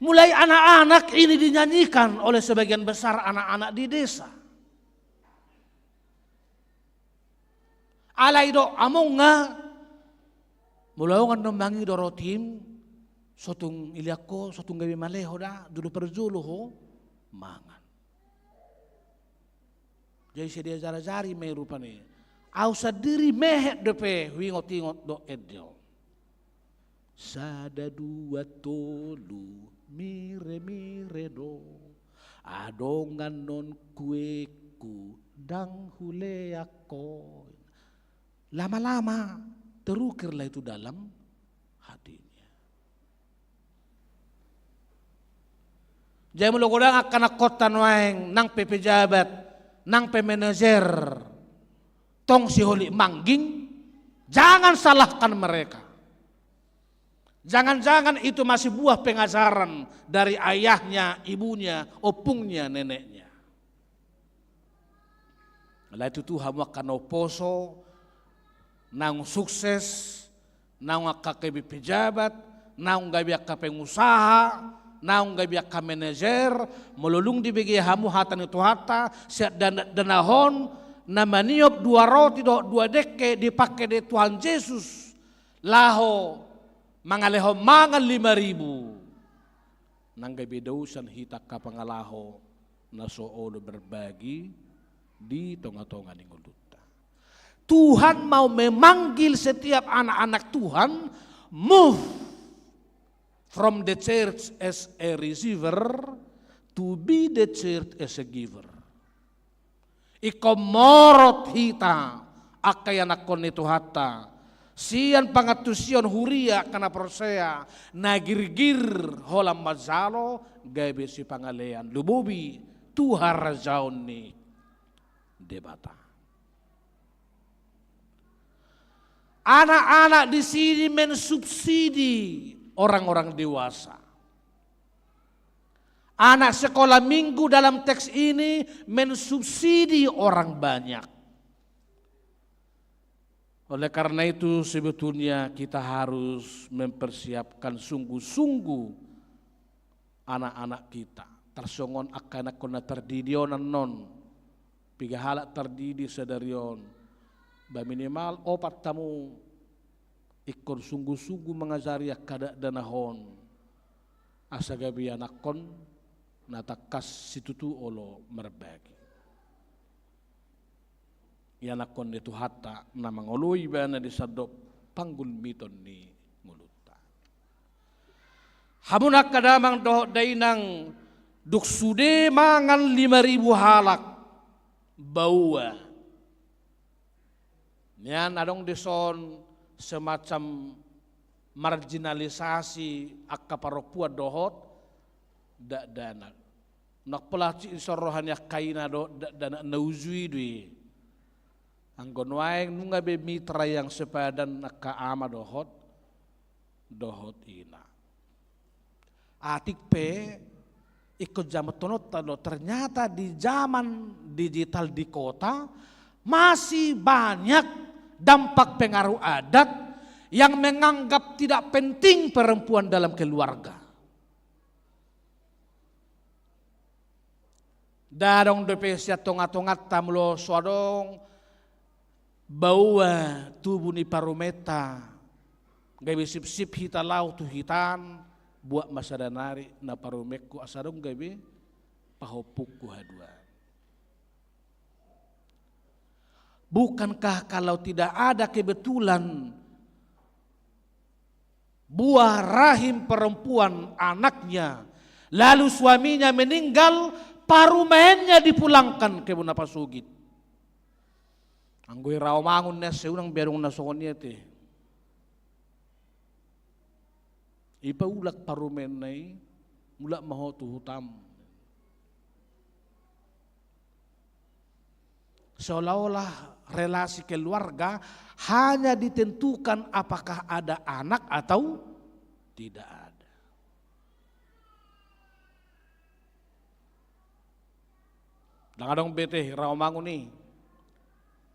Mulai anak-anak ini dinyanyikan oleh sebagian besar anak-anak di desa. Alai didok amongna, molo adong annon mangido rotim, so tung ilean ho, so tung gabe male ho da, jolo parjolo ho mangan. Jadi sai diajarajari ma i rupani. Au sandiri mehet dope huingot-ingot dohot ende on. Sada, dua, tolu, mire-mire do. Adong annon kueku ndang hulean ho. Lama-lama terukirlah itu dalam hatinya. Jadi molo godang angka anakhonta nuaeng, nang pe pejabat, nang pe manajer, tong siholit mangging, jangan salahkan mereka. Jangan-jangan itu masih buah pengajaran dari ayahnya, ibunya, ompungnya, neneknya. Alai tutu hamu angka na umposo, naung sukses, naung angka gabe pejabat, naung gabe angka pengusaha, naung gabe angka manajer, molo dung dibege hamu hata ni Tuhanta, sian dakdanak on, na maniop dua roti dohot dua dengke dipangke di Tuhan Jesus, laho mangalehon mangan lima ribu. Ndang gabe dausan hita angka pangalaho na so olo berbagi di tonga-tonga ni ngolunta. Tuhan mau memanggil setiap anak-anak Tuhan move from the church as a receiver to be the church as a giver. Ingkon morot hita angka ianakhon ni Tuhanta sian pangantusion huria angka na porsea na girgir holan manjalo gabe sipangalean lumobi tu harajaon ni Debata. Anak-anak di sini mensubsidi orang-orang dewasa. Anak sekolah minggu dalam teks ini mensubsidi orang banyak. Oleh karena itu, sebetulnya kita harus mempersiapkan sungguh-sungguh anak-anak kita. Tarsongon angka anakhon na tardidi on annon. Piga halak tardidi sadari on? Ba minimal opat hamu ingkon sungguh-sungguh mangajari angka dakdanak on. asa gabe ianakhon na tangkas situtu olo marbagi. Ianakhon ni Tuhanta na mangoloi ibana di sandok panggulmiton ni ngolunta. Hamu angka damang dohot dainang, dung sude mangan lima ribu halak, baoa. Nian adong dison semacam marginalisasi angka parompuan dohot dakdanak. Nang pola cik dison roha ni angka ina dohot dakdanak na uju i do i. Anggo nuaeng nunga be mitra yang sepadan angka ama dohot, dohot ina. Atik pe, ingkon jamanhononta do, ternyata di zaman digital di kota, masih banyak dampak pengaruh adat yang menganggap tidak penting perempuan dalam keluarga. Ndang adong dope sian tongatonganta molo so adong baoa tubu ni parumaenta, gabe sipsip hita laho tu hitaan, buat ma sada nari na parumaenku asa adong gabe pahompungku haduan. Bukankah kalau tidak ada kebetulan buah rahim perempuan anaknya, lalu suaminya meninggal, parumaennya dipulangkan ke bona pasogit? Anggo i Rawamangun nian, sai unang be adong na songon i ate. Ipaulak parumaenna i, mulak ma ho tu hutam. Seolah-olah relasi keluarga hanya ditentukan apakah ada anak atau tidak ada. Ndang adong be ate Rawamangun i.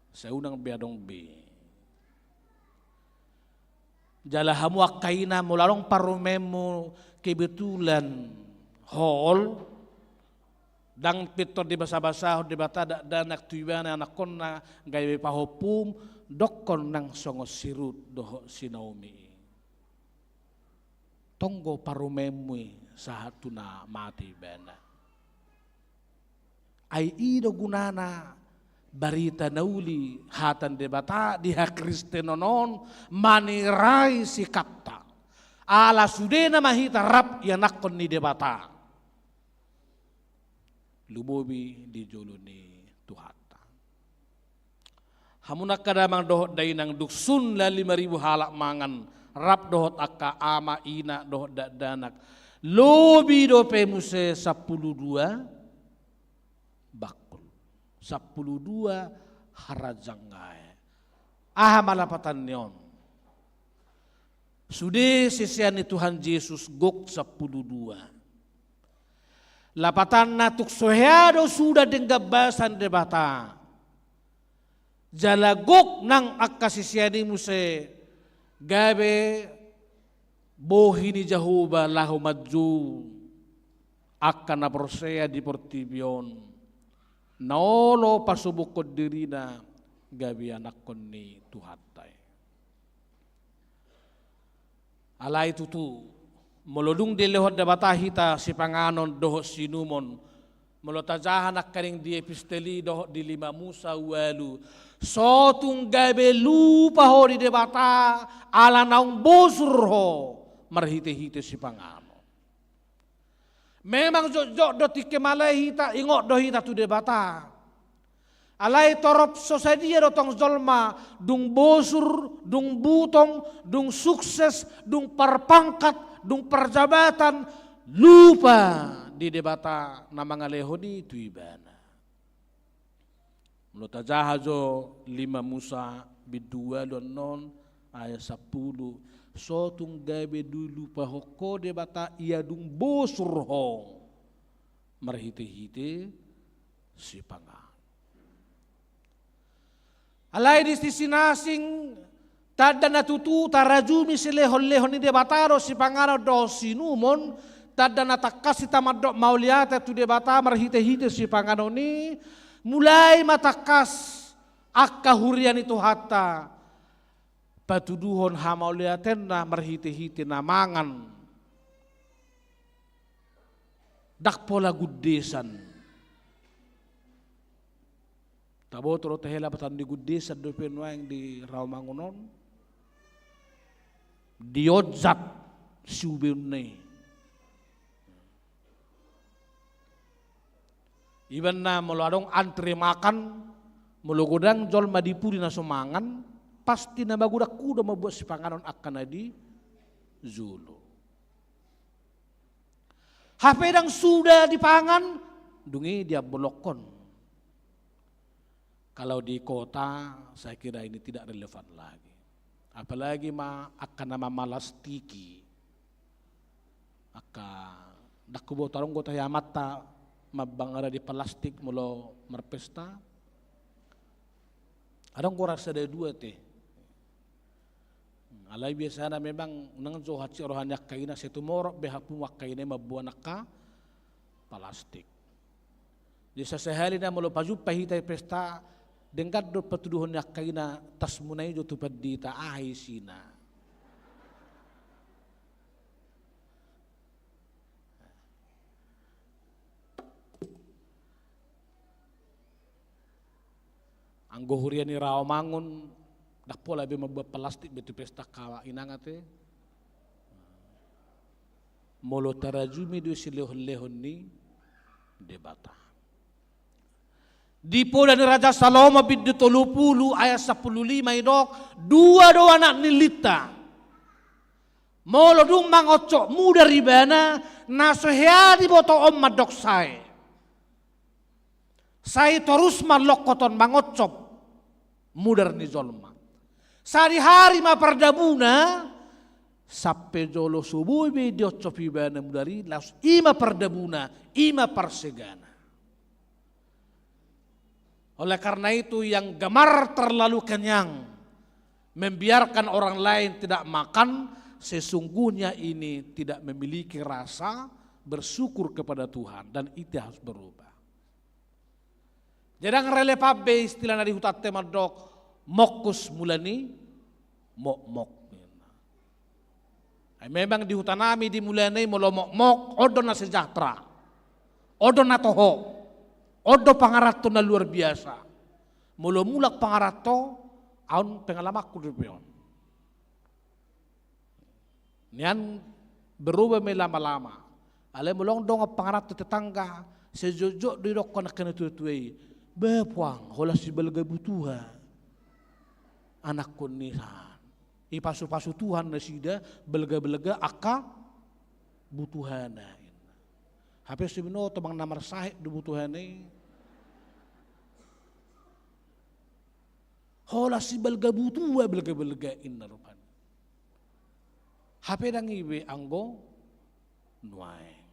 Sai unang be adong be. Jala hamu angka ina, molo adong parumaenmu kebetulan hol, ndang pintor dibasabasahon Debata dakdanak tu ibana, anakhonna gabe pahompum, dokkon nang songon si Rut dohot si Naomi i. Tong do parumaenmu i sahat tu na mate ibana. Ai i do gunana barita na uli, hata ni Debata di hakristenon on, manirai sikapta. Ala sudena ma hita rap ianakhon ni Debata. Lumobi di jolo ni Tuhanta. Hamu angka damang dohot dainang, dung sun na lima ribu halak mangan, rap dohot angka ama, ina dohot dakdanak, lobi dope muse sampulu dua bangkul, sampulu dua harajanggae. Aha ma lapatan ni on? Sude sisean ni Tuhan Jesus gok sampulu dua. Lapatanna tung so hea do suda denggan basa ni Debata. Jala gok nang angka sisean i muse gabe bohi ni Jahowa laho manjou angka na porsea di portibi on, na olo pasobukhon dirina gabe ianakhon ni Tuhanta i. Alai tutu, molo dung dilehon Debata hita sipanganon dohot siinumon, molo tajaha nangkaning di epistel i dohot di lima Musa ualu, so tung gabe lupa ho di Debata, ala naung bosur ho marhitehite sipanganon. Memang jotjot do tingki male hita, ingot do hita tu Debata. Alai torop so sadia do tong jolma, dung bosur, dung butong, dung sukses, dung parpangkat, dung parjabatan, lupa di Debata na mangalehon i tu ibana. Molo tajaha jo lima Musa bindu ualu annon ayat sampulu, so tung gabe dilupahon ho Debata ia dung bosur ho marhitehite sipanganon. Alai di sisi na asing, tanda na tutu tarajumi silehonlehon ni Debata do sipanganon dohot siinumon, tanda na tangkas hita mandok mauliate tu Debata marhitehite sipanganon i, mulai ma tangkas angka huria ni Tuhanta patuduhon hamauliateenna marhitehite na mangan Ndang pola gundesan. Taboto do tahe, lapatan ni gundesan dope nuaeng di Rawamangun on. Dionjat siubeonna i. Ibana molo adong antre makan, molo godang jolma di pudi na so mangan, pasti na magodang huda mambuat sipanganon angka na di jolo. Hape ndang suda dipangan, dung i diambolokhon. Kalau di kota, saya kira ini tidak relevan lagi. Apalagi ma angka na mamalastiki. Angka, ndang huboto, adong do tahe amanta mambangara di palastik molo marpesta. Adong do rasa da dua te. Alai biasana memang unang jo hansit roha ni angka ina, sai tumorop be hapu angka ina i mamboan angka palastik. Jadi sasahali na molo pajumpa hita i pesta, denggan do patuduhon ni angka ina, tasmuna i jo tu pandita, aha isina. Anggo huria ni Rawamangun, ndang pola be mambuat palastik be tu pesta angka inang ate. Molo tarajumi do i silehon-lehon ni Debata. Di Poda ni Raja Salomo bindu tolu pulu ayat sampulu lima i didok, dua do anak ni lita. Molo dung mangoncop mudar ibana, na so hea diboto on mandok sae. Sai torus ma lokkot on mangoncop mudar ni jolma. Sadihari ma pardabuna, sampe jolo so boi be dioncop ibana mudar i, laos i ma pardabuna, i ma parsegana. Oleh karena itu, yang gemar terlalu kenyang, membiarkan orang lain tidak makan, sesungguhnya ini tidak memiliki rasa bersyukur kepada Tuhan, dan itu harus berubah. Jadi ndang relevan be istilah na di hutanta i mandok, mongkus mula ni mokmok. Ai memang di hutanami di mula ni i molo mokmok, on do na sejahtera. On do na toho. On do pangaranto na luar biasa. Molo mulak pangaranto, on pengalamanku dope on. Nian berubah ma i lama-lama. Alai molo adong dongan pangaranto tetangga, sai jotjot do didokkon angka na tua-tua i. Bah puang, holan sibalga butuha. Anakkon ni san. Ipasu-pasu Tuhan nasida, balga-balga angka butuhana. Hape so binoto manang na marsahit do butuhana i. Holan sibalga butuha, balga-balga inna rupani. Hape ndang i be anggo nuaeng.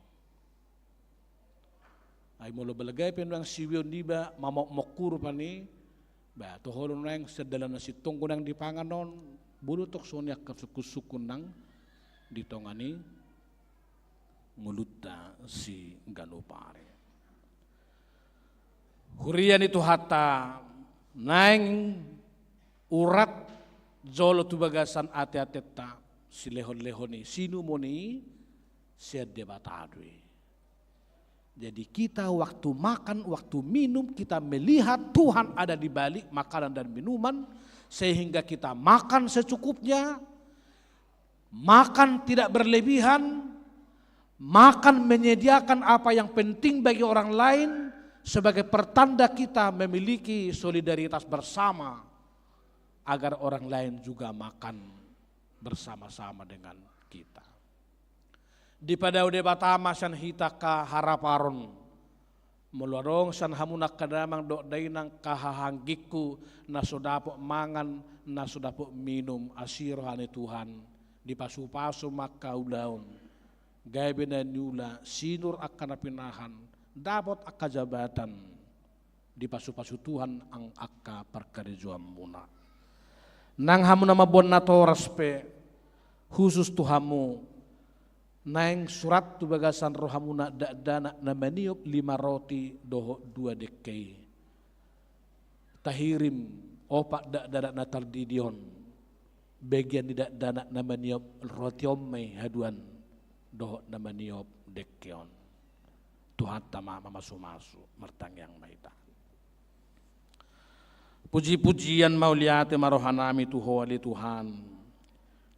Ai molo balga pe nuaeng siubeon niba mamokmok rupani, ba toho do nuaeng sian dalan na sintong godang dipangan on, boi do tong songon i angka sungkun-sungkun nang di tonga ni ngolunta siganup ari. Huria ni Tuhanta, naeng urat jolo tu bagasan ate-atenta silehon-lehon i, sinumon i sian Debata do i. Jadi kita waktu makan, waktu minum, kita melihat Tuhan ada di balik makanan dan minuman, sehingga kita makan secukupnya, makan tidak berlebihan, makan menyediakan apa yang penting bagi orang lain sebagai pertanda kita memiliki solidaritas bersama, agar orang lain juga makan bersama-sama dengan kita. Dipadao Debata ma sian hita angka haraparon. Molo adong sian hamu angka damang dohot dainang angka hahaanggingku na so dapot mangan, na so dapot minum, asi roha ni Tuhan, dipasu-pasu ma angka ulaon, gabe na niula, sinur angka na pinahan, dapot angka jabatan, dipasu-pasu Tuhan ang-, angka parkarejoanmuna. Nang hamu na mamboan natoras pe, khusus tu hamu, naeng surat tu bagasan rohamuna dakdanak na maniop lima roti dohot dua dengke i. Tahirim opat dakdanak na tardidi on, bagian ni dakdanak na maniop roti on ma i haduan dohot na maniop dengke on. Tuhanta ma mamasumasu. Martangiang ma hita. Puji-pujian mauliate ma rohanami tu Ho ale Tuhan,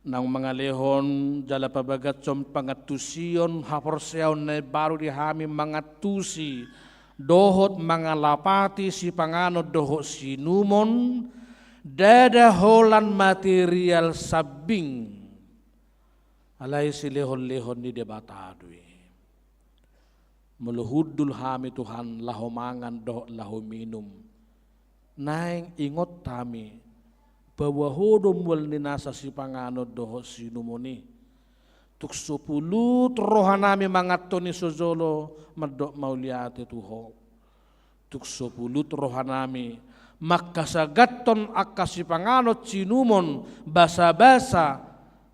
naung mangalehon jala pabagashon pangantusion haporseaon na imbaru di hami mangantusi dohot mangalapati sipanganon dohot siinumon, ndada holan material sambing, alai silehon-lehon ni Debata do i. Molo hundul hami Tuhan laho mangan dohot laho minum, naeng ingot hami, paboa Ho do mual ni nasa sipanganon dohot siinumon i. Tung so pulut rohanami manganhon i sojolo mandok mauliate tu Ho. Tung so pulut rohanami mangkasaganhon angka sipanganon siinumon, basa-basa,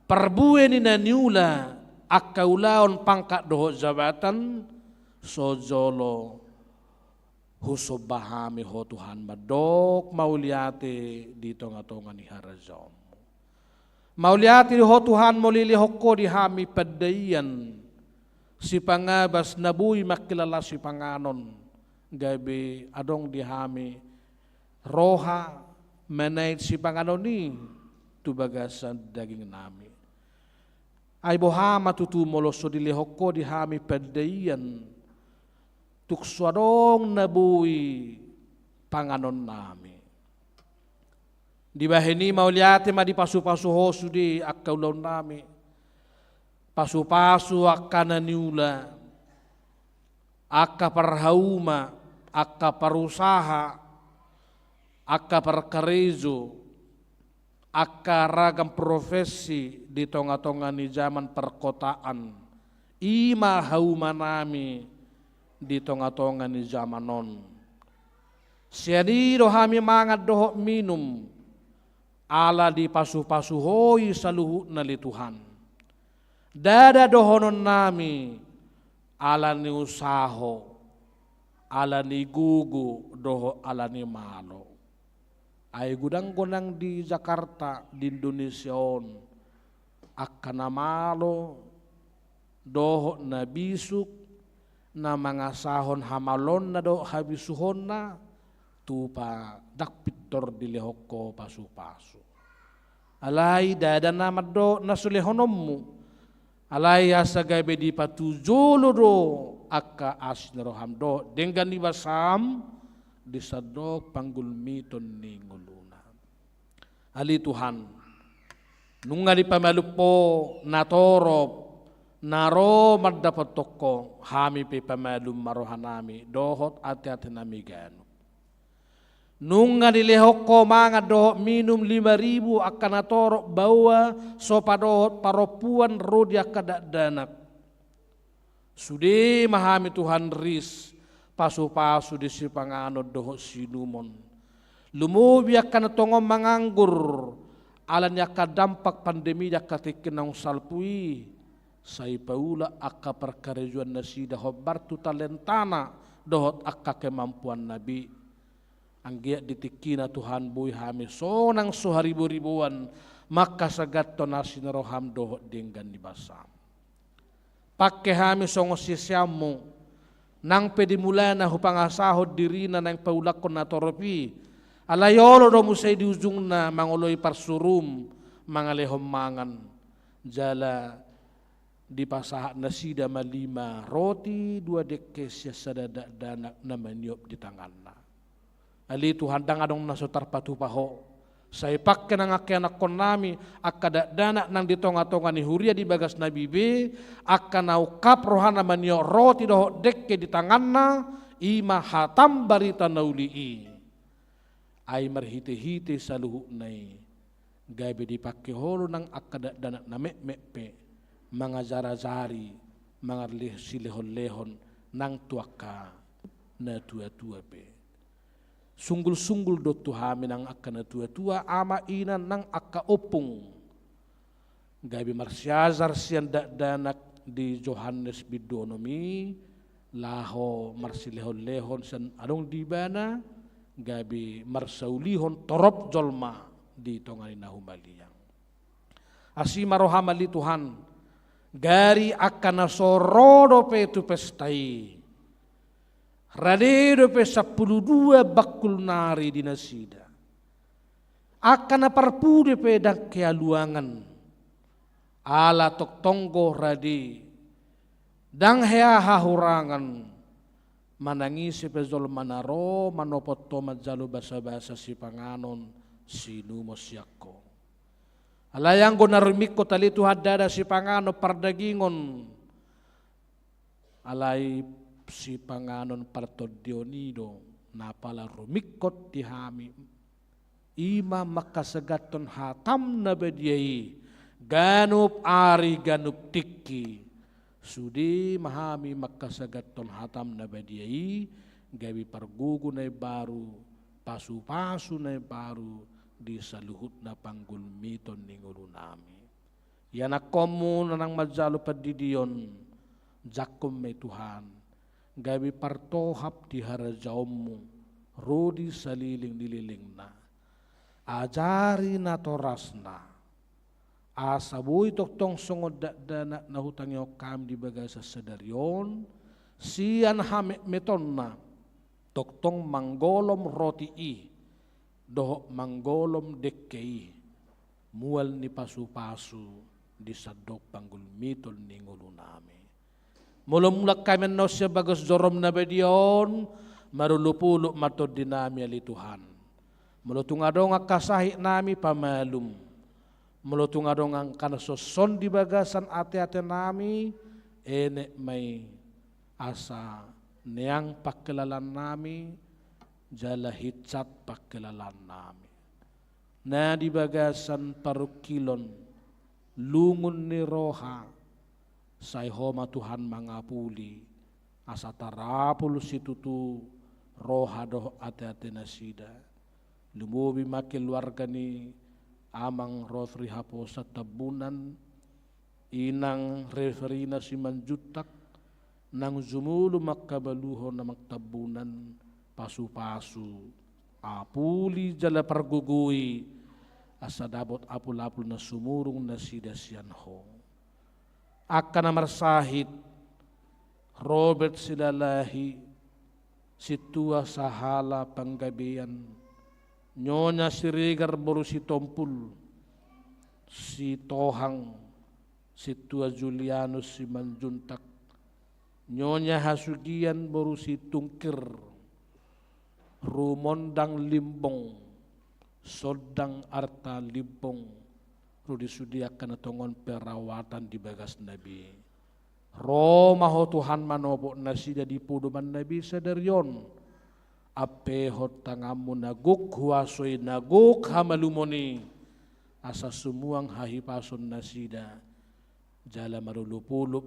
parbue ni na niula, angka ulaon, pangkat dohot jabatan, sojolo husomba hami Ho Tuhan mandok mauliate di tonga-tonga ni harajaonMu. Mauliate di Ho Tuhan molo dilehon Ho di hami pandaian, sipangabas na boi mangkilala sipanganon, gabe adong di hami roha manaek sipanganon i tu bagasan dagingnami. Ai boha ma tutu molo so dilehon Ho di hami pandaian, tung so adong na boi panganonnami. Dibahen i mauliate ma dipasu-pasu Ho sude angka ulaonnami. Pasu-pasu angka na niula, angka parhauma, angka parusaha, angka parkarejo, angka ragam profesi di tonga-tonga ni jaman parkotaan, i ma haumanami di tonga-tonga ni jaman on. Sian i do hami mangan dohot minum, ala dipasu-pasu Ho i saluhutna ale Tuhan. Ndada dohononnami ala ni usaho, ala ni gogo dohot ala ni malo. Ai godang do nang di Jakarta, di Indonesia on, angka na malo dohot na bisuk, na mangasahon hamaloonna dohot habisuhonna, tupa ndang pintor dilehon Ho pasu-pasu. Alai ndada na mandok na sulehononmu. Alai asa gabe dipatujolo do angka asi ni roham dohot denggan ni basam di sandok panggulmiton ni ngoluna. Ale Tuhan, nunga dipamalum Ho na torop na ro mandapothon Ho, hami pe pamalum ma rohanami dohot ate-atenami ganup. Nunga dilehon Ho mangan dohot minum lima ribu angka na torop, baoa, sopa dohot parompuan ro di angka dakdanak. Sude ma hami Tuhan ris pasu-pasu di sipanganon dohot siinumon. Lumobi angka na tongon manganggur ala ni angka dampak pandemi di angka tingki naung salpu i, sai paulak angka parkarejoan nasida hombar tu talentana dohot angka kemampuanna be. Anggiat di tingkina Tuhan boi hami sonang so haribo-riboan mangkasaganhon asi ni roham dohot denggan ni basam. Pangke hami songon siseanmu, nang pe di mulana hupangasahon dirina naeng paulakhon na torop i, alai olo do muse di ujungna mangoloi parsurum mangalehon mangan, jala dipasahat nasida ma lima roti dua dengke sian sada dakdanak na maniop di tanganna. Ale Tuhan, ndang adong na so tarpatupa Ho. Sai pangke nang angka ianakhonnami, angka dakdanak nang di tonga-tonga ni huria di bagasnami be, angka na ungkap rohana maniop roti dohot dengke di tanganna, i ma hatam barita na uli i. Ai marhite-hite saluhutna i, gabe dipangke Ho do nang angka dakdanak na metmet pe, mangajar-ajari, mangarleh-, silehon-lehon nang tu angka na tua-tua pe. Sunggul-sunggul do tu hami nang angka na tua-tua, ama, ina, nang angka ompung. Gabe marsiajar sian dakdanak di Johannes bindu onom i, laho marsilehon-lehon sian adong di ibana, gabe marsaulihon torop jolma di tonga ni na humaliang. Asi ma roham ale Tuhan, gari angka na so ro dope tu pesta i, Rade dope sampulu dua bangkul nari di nasida. Angka na parpudi pe ndang kealuangan. Ala tongtong do rade, ndang hea hahurangan. Manang ise pe jolma na ro manopot ho manjalo basabasa sipanganon siinumon sian ho. Alai anggo na rumingkot ale Tuhan ndada sipanganon pardagingon, alai sipanganon partondion i do na pala rumingkot di hami. I ma mangkasagathon hatam na badia i ganup ari ganup tingki. Sude ma hami mangkasagathon hatam na badia i gabe pargogo na imbaru, pasupasu na imbaru di saluhutna panggulmiton ni ngolunami. Ianakhonmu na naeng manjalo pandidion, jangkon ma i Tuhan, gabe partohap di harajaonmu ro di saleleng ni lelengna. Ajari natorasna, asa boi tongtong songon dakdanak na hutangihon hami di bagasan sadari on, sian hametmetonna tongtong manggolom roti i dohot manggolom dengke i, mual ni pasupasu di sandok panggulmiton ni ngolunami. Molo mulak hami annon sian bagas jorom na badia on, marolopolop ma tondinami ale Tuhan. Molo tung adong angka sahitnami pamalum. Molo tung adong angka na sonson di bagasan ateatenami, enek ma i asa neang pangkilalaannami, jala hinsat pangkilalaannami. Na di bagasan parungkilon, lungun ni roha, sai Ho ma Tuhan mangapuli, asa tarapul situtu roha dohot ateate nasida. Lumobi ma keluarga ni Amang Rotri Haposan Tambunan, Inang Reverina Simanjuntak, naung jumolo mangkabaluhon Amang Tambunan, pasupasu, apuli jala pargogoi, asa dapot apulapul na sumurung nasida sian Ho. Angka na marsahit, Robert Silalahi, Sintua Sahala Panggabean, Nyonya Siregar boru Sitompul, Sitohang, Sintua Julianus Simanjuntak, Nyonya Hasugian boru Situngkir, Rumondang Limbong, Sondang Arta Limbong, ro di sude angka na tongon perawatan di bagasna be. Ro ma Ho Tuhan manopot nasida di podomanna be sadari on. Ampehon tanganmu na gok huaso i, na gok hamalumon i, asa sumuang hahipason nasida, jala marolopolop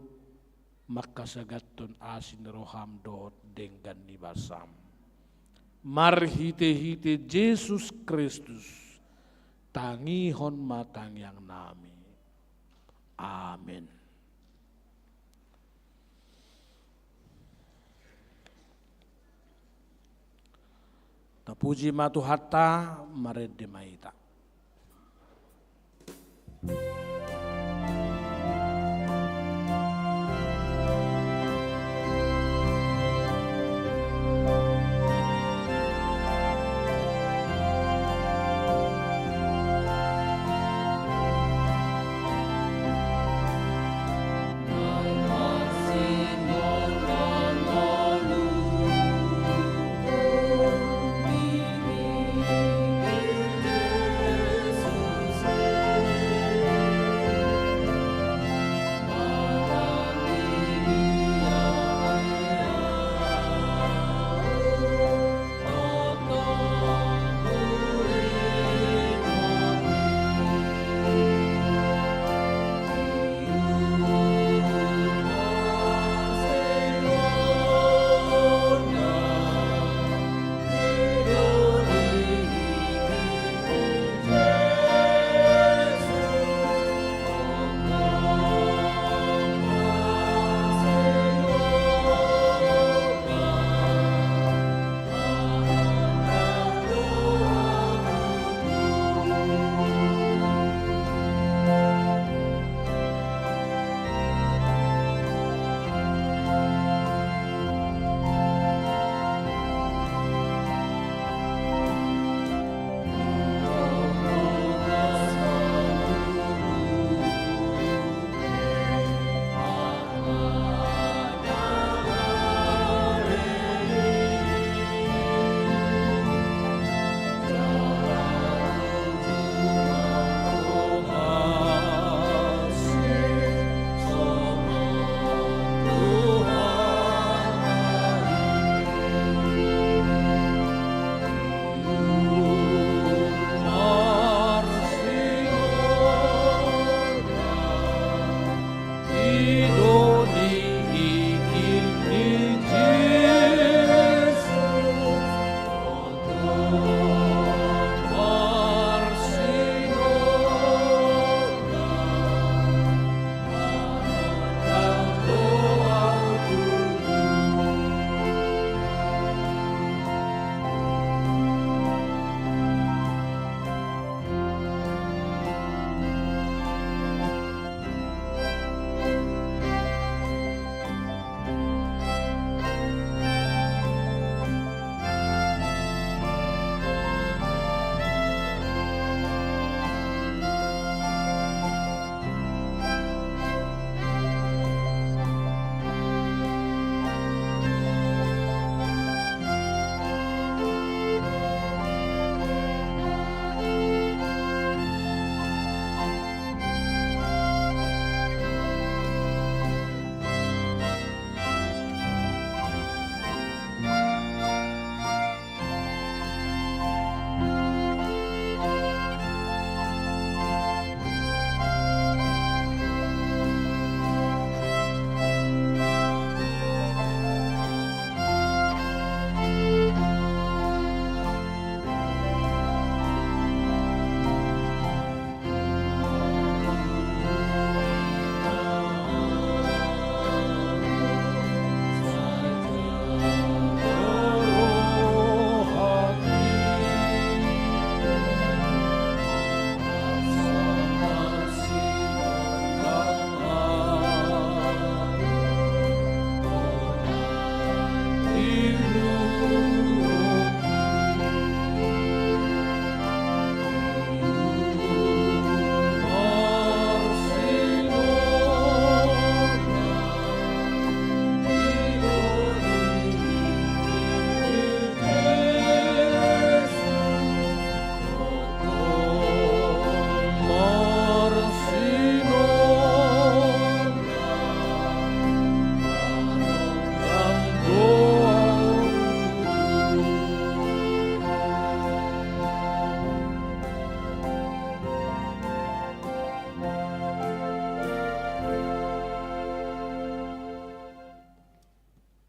mangkasagathon asi ni roham dohot denggan ni basam. Marhitehite Jesus Kristus, tangihon ma tangiangnami. Amen. Tapuji ma Tuhanta, marende ma hita.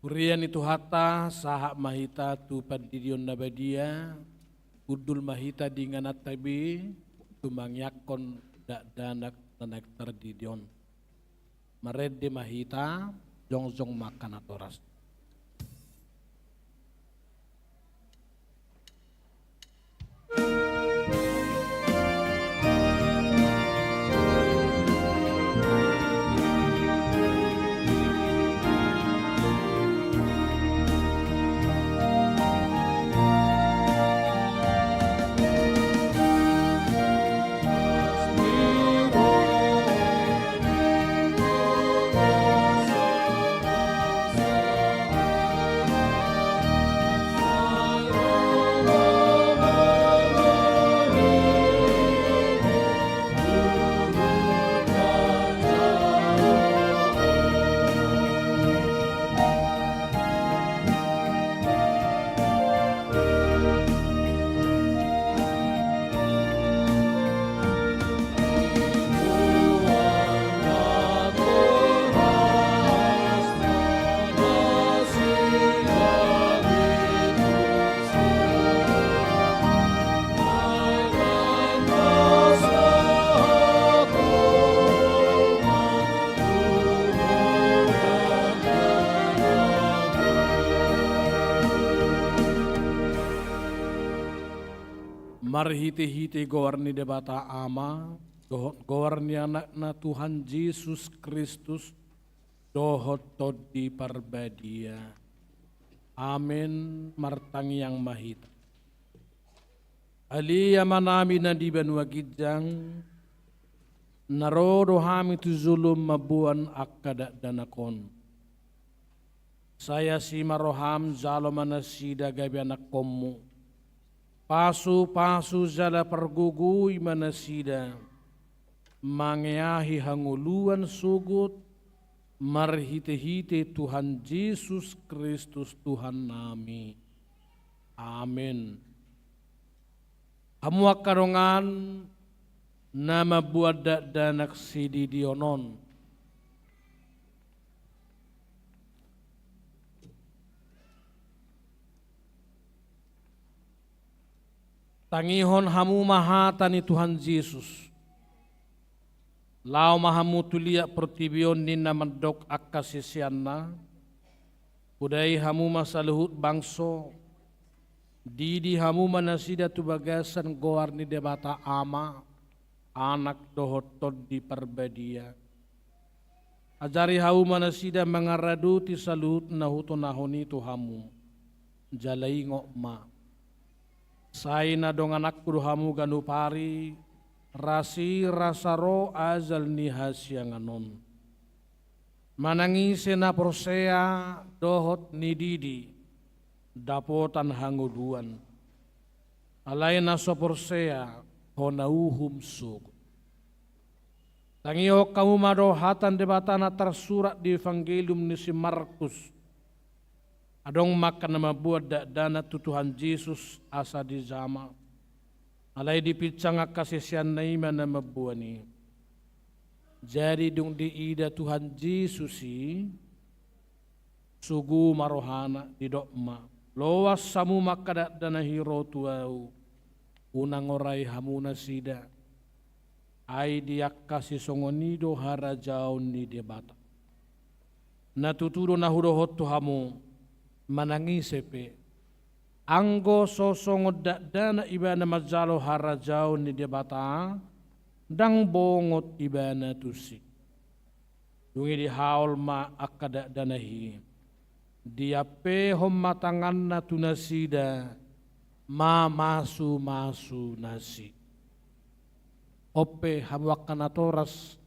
Huria ni Tuhanta, sahat ma hita tu pandidion na badia, hundul ma hita di ingananta be, tu mangiangkon dakdanak na naeng tardidi on. Marende ma hita, jongjong ma angka natoras. Marhitehite goar ni Debata Ama, dohot goar ni Anakna Tuhan Jesus Kristus, dohot Tondi Parbadia. Amen. Martangiang ma hita. Ale Amanami na di banua ginjang, na ro do hami tu jolom mamboan angka dakdanak on. Sai asi ma roham, jalo ma nasida gabe anakkonmu. Pasupasu jala pargogoi ma nasida, mangeahi hangoluan sogot, marhitehite Tuhan Jesus Kristus Tuhannami. Amen. Hamu angka dongan na mamboan dakdanak sididion on. Tangihon hamu ma hata ni Tuhan Jesus. Laho ma hamu tu liat portibi on, ninna mandok angka siseanna, podai hamu ma saluhut bangso, didi hamu ma nasida tu bagasan goar ni Debata Ama, Anak dohot Tondi Parbadia. Ajari hamu ma nasida mangaradoti saluhut na hutonahon i tu hamu. Jala ingot ma, sai na dongananku do hamu ganup ari, rasirasa ro ajal ni hasiangan on. Manang ise na porsea dohot nididi, dapotan hangoluan. Alai na so porsea, hona uhum sogot. Tangihon hamu ma do hata ni Debata na tarsurat di Evangelium ni si Markus. Adong ma angka na mamboan dakdanak tu Tuhan Jesus asa dijama. Alai dipinsang angka siseanna i ma na mamboan i. Jadi dung diida Tuhan Jesus i, sogo ma rohana, didok ma, loas hamu ma angka dakdanak i ro tu ahu, unang orai hamu nasida. Ai di angka sisongon i do harajaon ni Debata. Na tutu do na hudokhon tu hamu, manang ise pe, anggo so songon dakdanak ibana manjalo harajaon ni Debata, ndang bongot ibana tusi. Dung i dihaol ma angka dakdanak i, diampehon ma tanganna tu nasida, mamasumasu nasida. On pe hamu angka natoras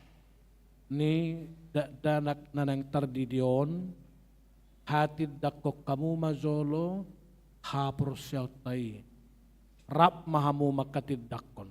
ni dakdanak na naeng tardidi on, hatindangkon hamu ma jolo haporseaonta i. Rap ma hamu manghatindanghon.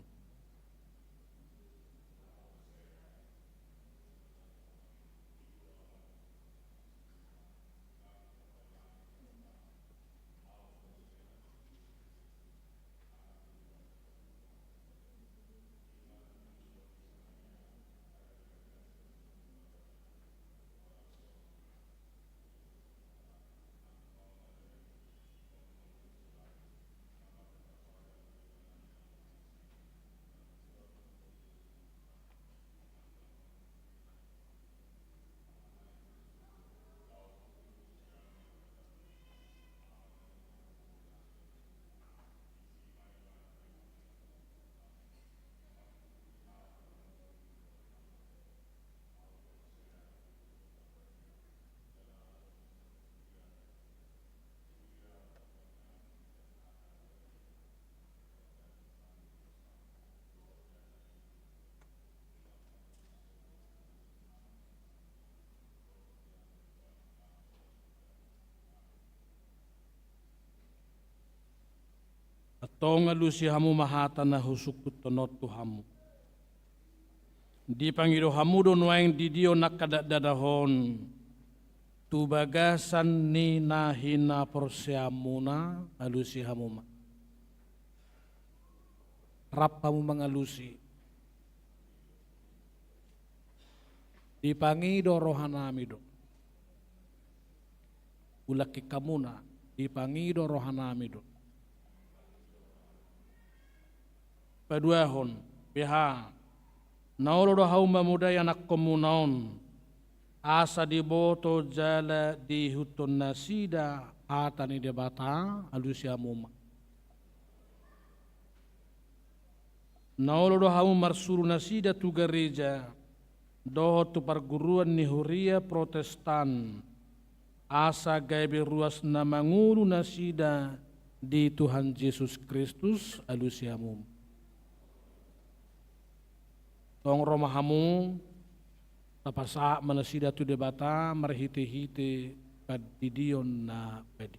Tong alusi hamu ma hata na husungkunhon on tu hamu. Dipangido hamu do nuaeng didion angka dakdanak on tu bagasan ni na hinaporseaonmuna, alusi hamu ma. Rap hamu mangalusi. Dipangido rohanami do. Ulangkik hamuna, dipangido rohanami do. Paduahon, beha, na olo do hamu mamodai anakkonmuna on, asa diboto jala diihuthon nasida hata ni Debata, alusi hamu ma. Na olo do hamu marsuru nasida tu gareja, dohot tu parguruan ni huria Protestan, asa gabe ruas na mangolu nasida di Tuhan Jesus Kristus, alusi hamu. Tong ro ma hamu, tapasahat ma nasida tu Debata marhitehite pandidion na badia.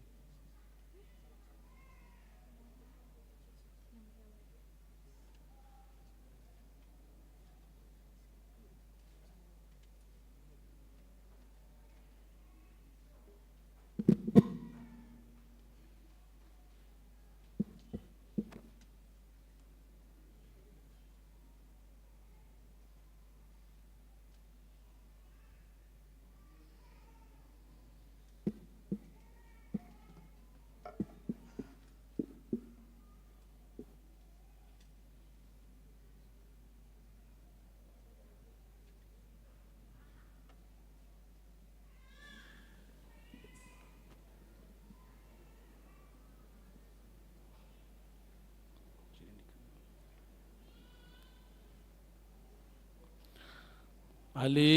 Ale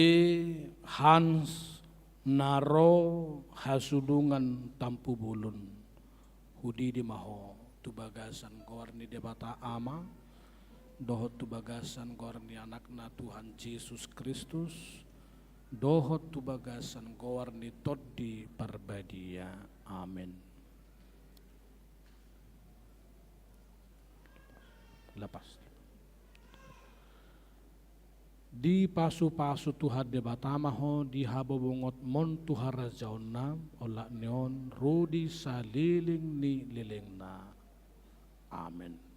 Hans na ro hasudungan Tampubolon, hudidi ma ho tu bagasan goar ni Debata Ama, dohot tu bagasan goar ni Anakna Tuhan Jesus Kristus, dohot tu bagasan goar ni Tondi Parbadia. Amen. Lepas. Dipasupasu Tuhan Debata ma ho di habobongotmon tu harajaonna, olat ni on ro di saleleng ni lelengna. Amen.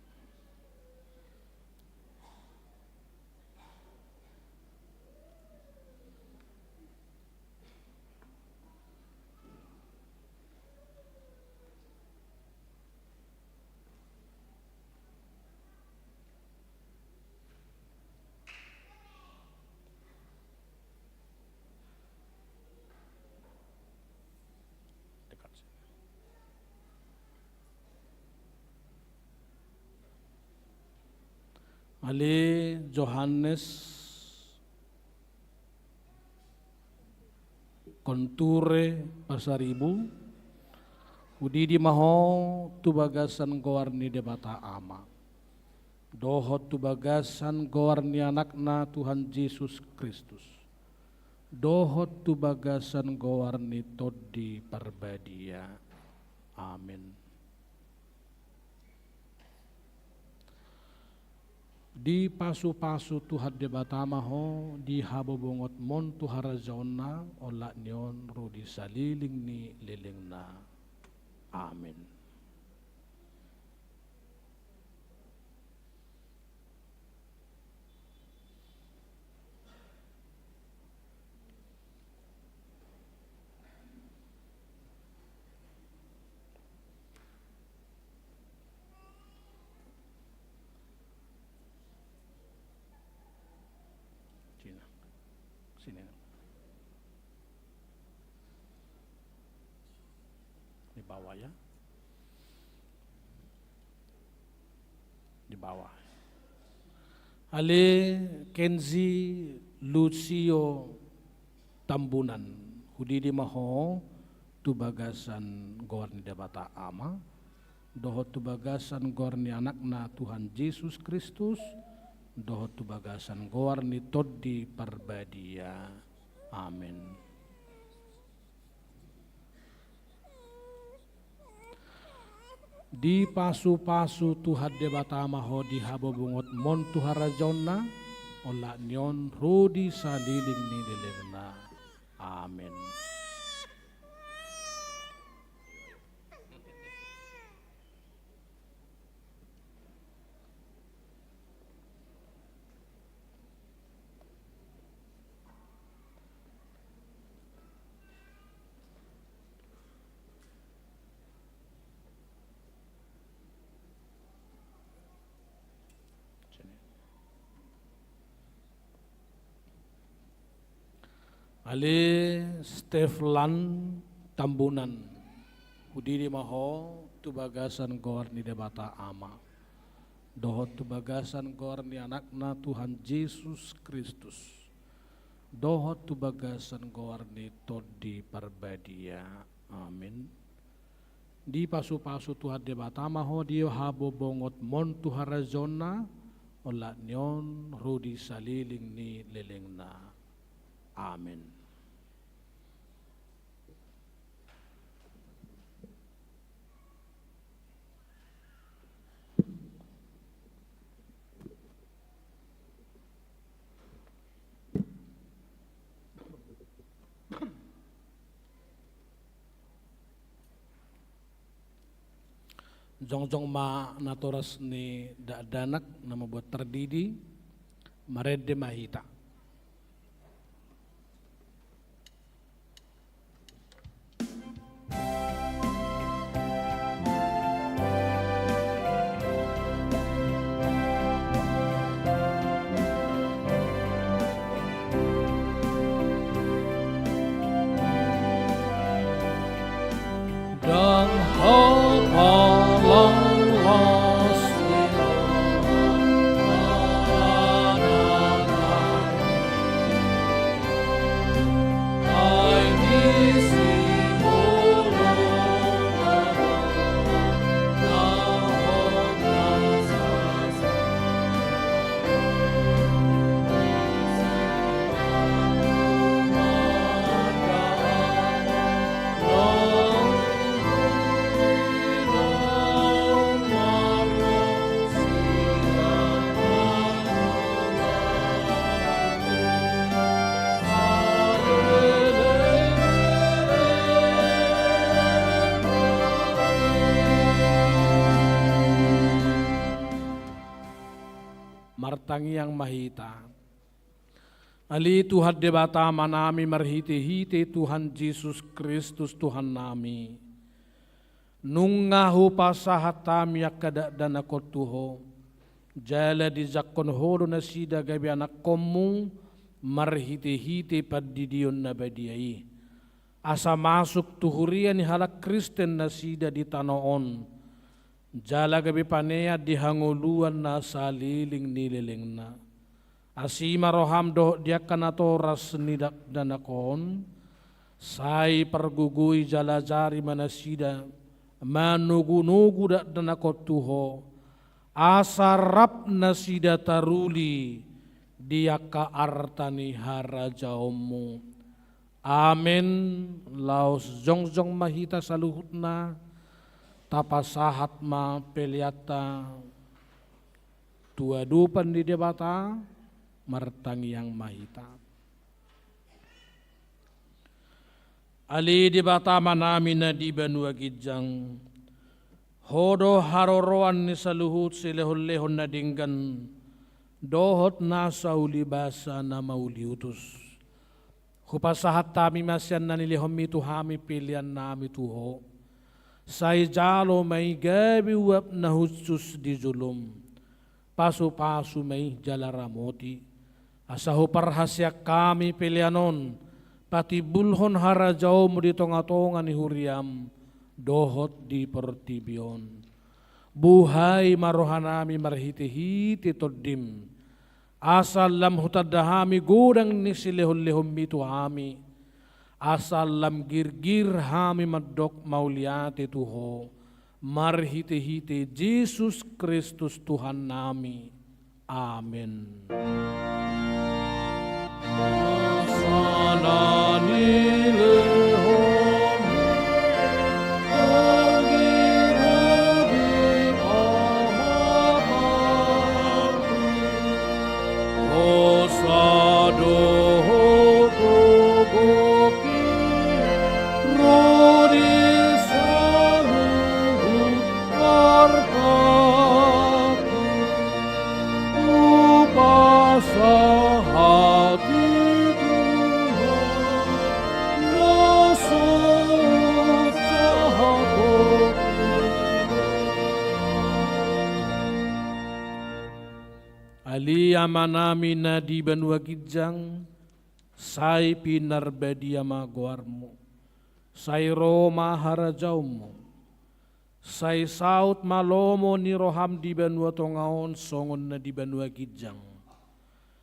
Ale Johannes Konture Pasaribu, hudidi ma ho tu bagasan goar ni Debata Ama, dohot tu bagasan goar ni Anakna Tuhan Jesus Kristus, dohot tu bagasan goar ni Tondi Parbadia. Amen. Dipasupasu Tuhan Debata ma ho di habobongotmon tu harajaonna, olat ni on ro di saleleng ni lelengna. Amen. Sini. Sini. Di bawah ya. Di bawah. Ale Kenzi Lucio Tambunan, hudidi ma ho tu bagasan goar ni Debata Ama, dohot tu bagasan goar ni Anakna Tuhan Jesus Kristus, dohot tu bagasan goar ni Tondi Parbadia. Amen. Dipasupasu Tuhan Debata ma ho di habobongot mon tu harajaonna, olat ni on ro di saliling ni lelengna. Amen. Ale Steflan Tambunan, hudidi ma ho tu bagasan goar ni Debata Ama, dohot tu bagasan goar ni Anakna Tuhan Jesus Kristus, dohot tu bagasan goar ni Tondi Parbadia. Amen. Dipasupasu Tuhan Debata ma ho di habobongot mon tu harajaonna, olat ni on ro di saliling ni lelengna. Amen. Jongjong ma natoras ni dakdanak na mambuat tardidi, marende ma hita. Martangiang ma hita. Ale Tuhan Debata Amanami marhitehite Tuhan Jesus Kristus Tuhannami, nunga hupasahat hami angka dakdanak on tu Ho, jala dijangkon Ho do nasida gabe anakkonmu marhitehite pandidion na badia i, asa masuk tu huria ni halak Kristen nasida di tano on, jala gabe panean di hangoluan na saliling ni lelengna. Asi ma roham dohot di angka natoras ni dakdanak on, sai pargogoi jala ajari ma nasida manogunogu dakdanak on tu Ho, asa rap nasida taruli di angka arta ni harajaonmu. Amen. Laos jongjong ma hita saluhutna, tapasahat ma peleanta tu adopan ni Debata, martangiang ma hita. Ale Debata Amanami na di banua ginjang, Ho do haroroan ni saluhut silehonlehon na denggan dohot nasa ulibasa na mauliutus. Hupasahat hami ma sian na nilehonmi tu hami peleannami tu Ho. Sai jalo ma i gabe uap na hushus di jolom. Pasupasu ma i jala ramoti, asa huparhaseang hami pelean on patimbulhon harajaonmu di tongatonga ni huriam dohot di portibi on. Buhai ma rohanami marhitehite Tondim, asa lam hutanda hami godang ni silehonlehonmi tu hami, asa lam girgir hami mandok mauliate tu Ho, marhitehite Jesus Kristus Tuhannami. Amen. Amanami na di banua ginjang, sai pinarbadia ma goarmu. Sai ro ma harajaonmu. Sai saut ma lomo ni roham di banua tonga on songon na di banua ginjang.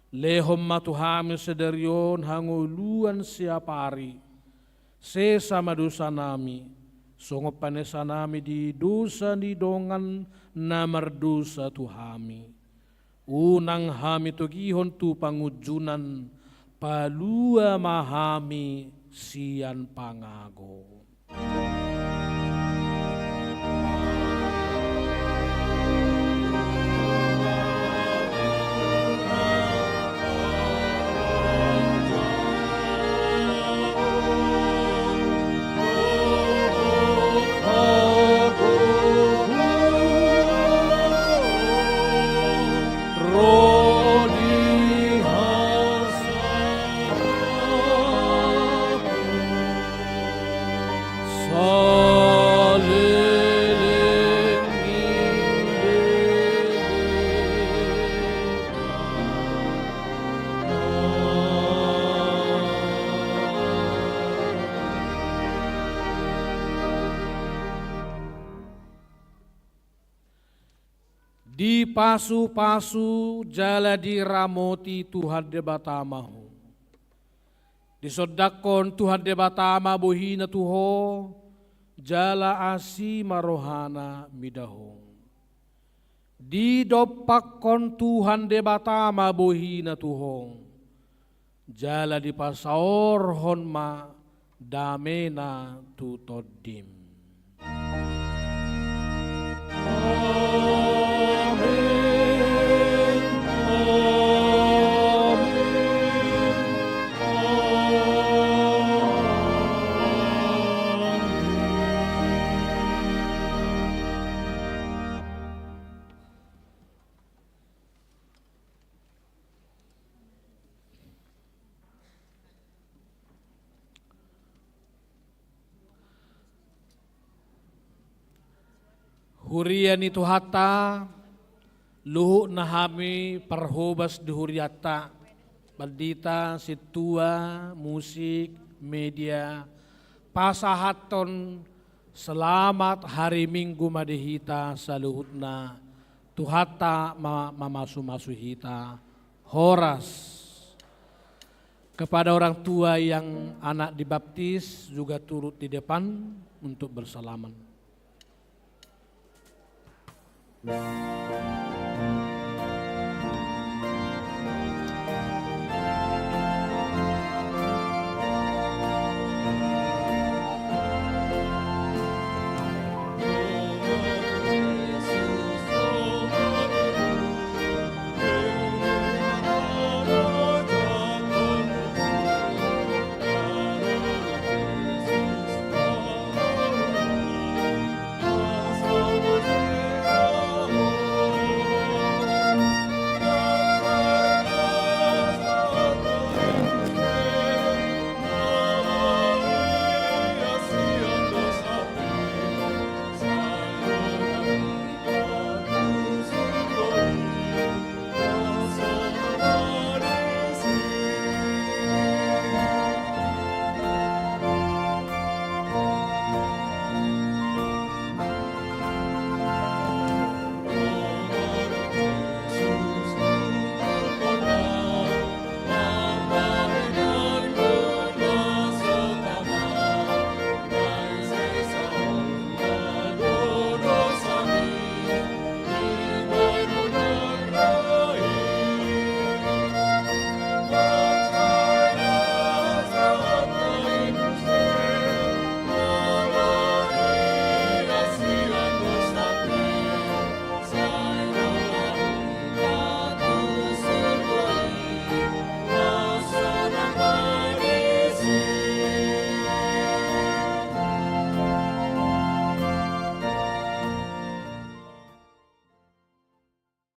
Lehon ma tu hami sadari on hangoluan siapari. Sesa ma dosanami, songon panesanami di dosa ni dongan na mardosa tu hami. Unang hami togihon tu pangunjunan, palua ma hami sian pangago. Dipasupasu jala diramoti Tuhan Debata ma ho. Disondangkon Tuhan Debata ma bohina tu ho, jala asi ma rohana mida ho. Didompakkon Tuhan Debata ma bohina tu ho, jala dipasaorhon ma damena tu tondim. Amen. Amen. Amen. Huria ni Tuhanta, luhutna hami parhobas di hurianta, pandita, sintua, musik, media, pasahathon selamat hari Minggu ma di hita saluhutna. Tuhanta ma mamasumasu hita. Horas. Kepada orang tua yang anak dibaptis juga turut di depan untuk bersalaman.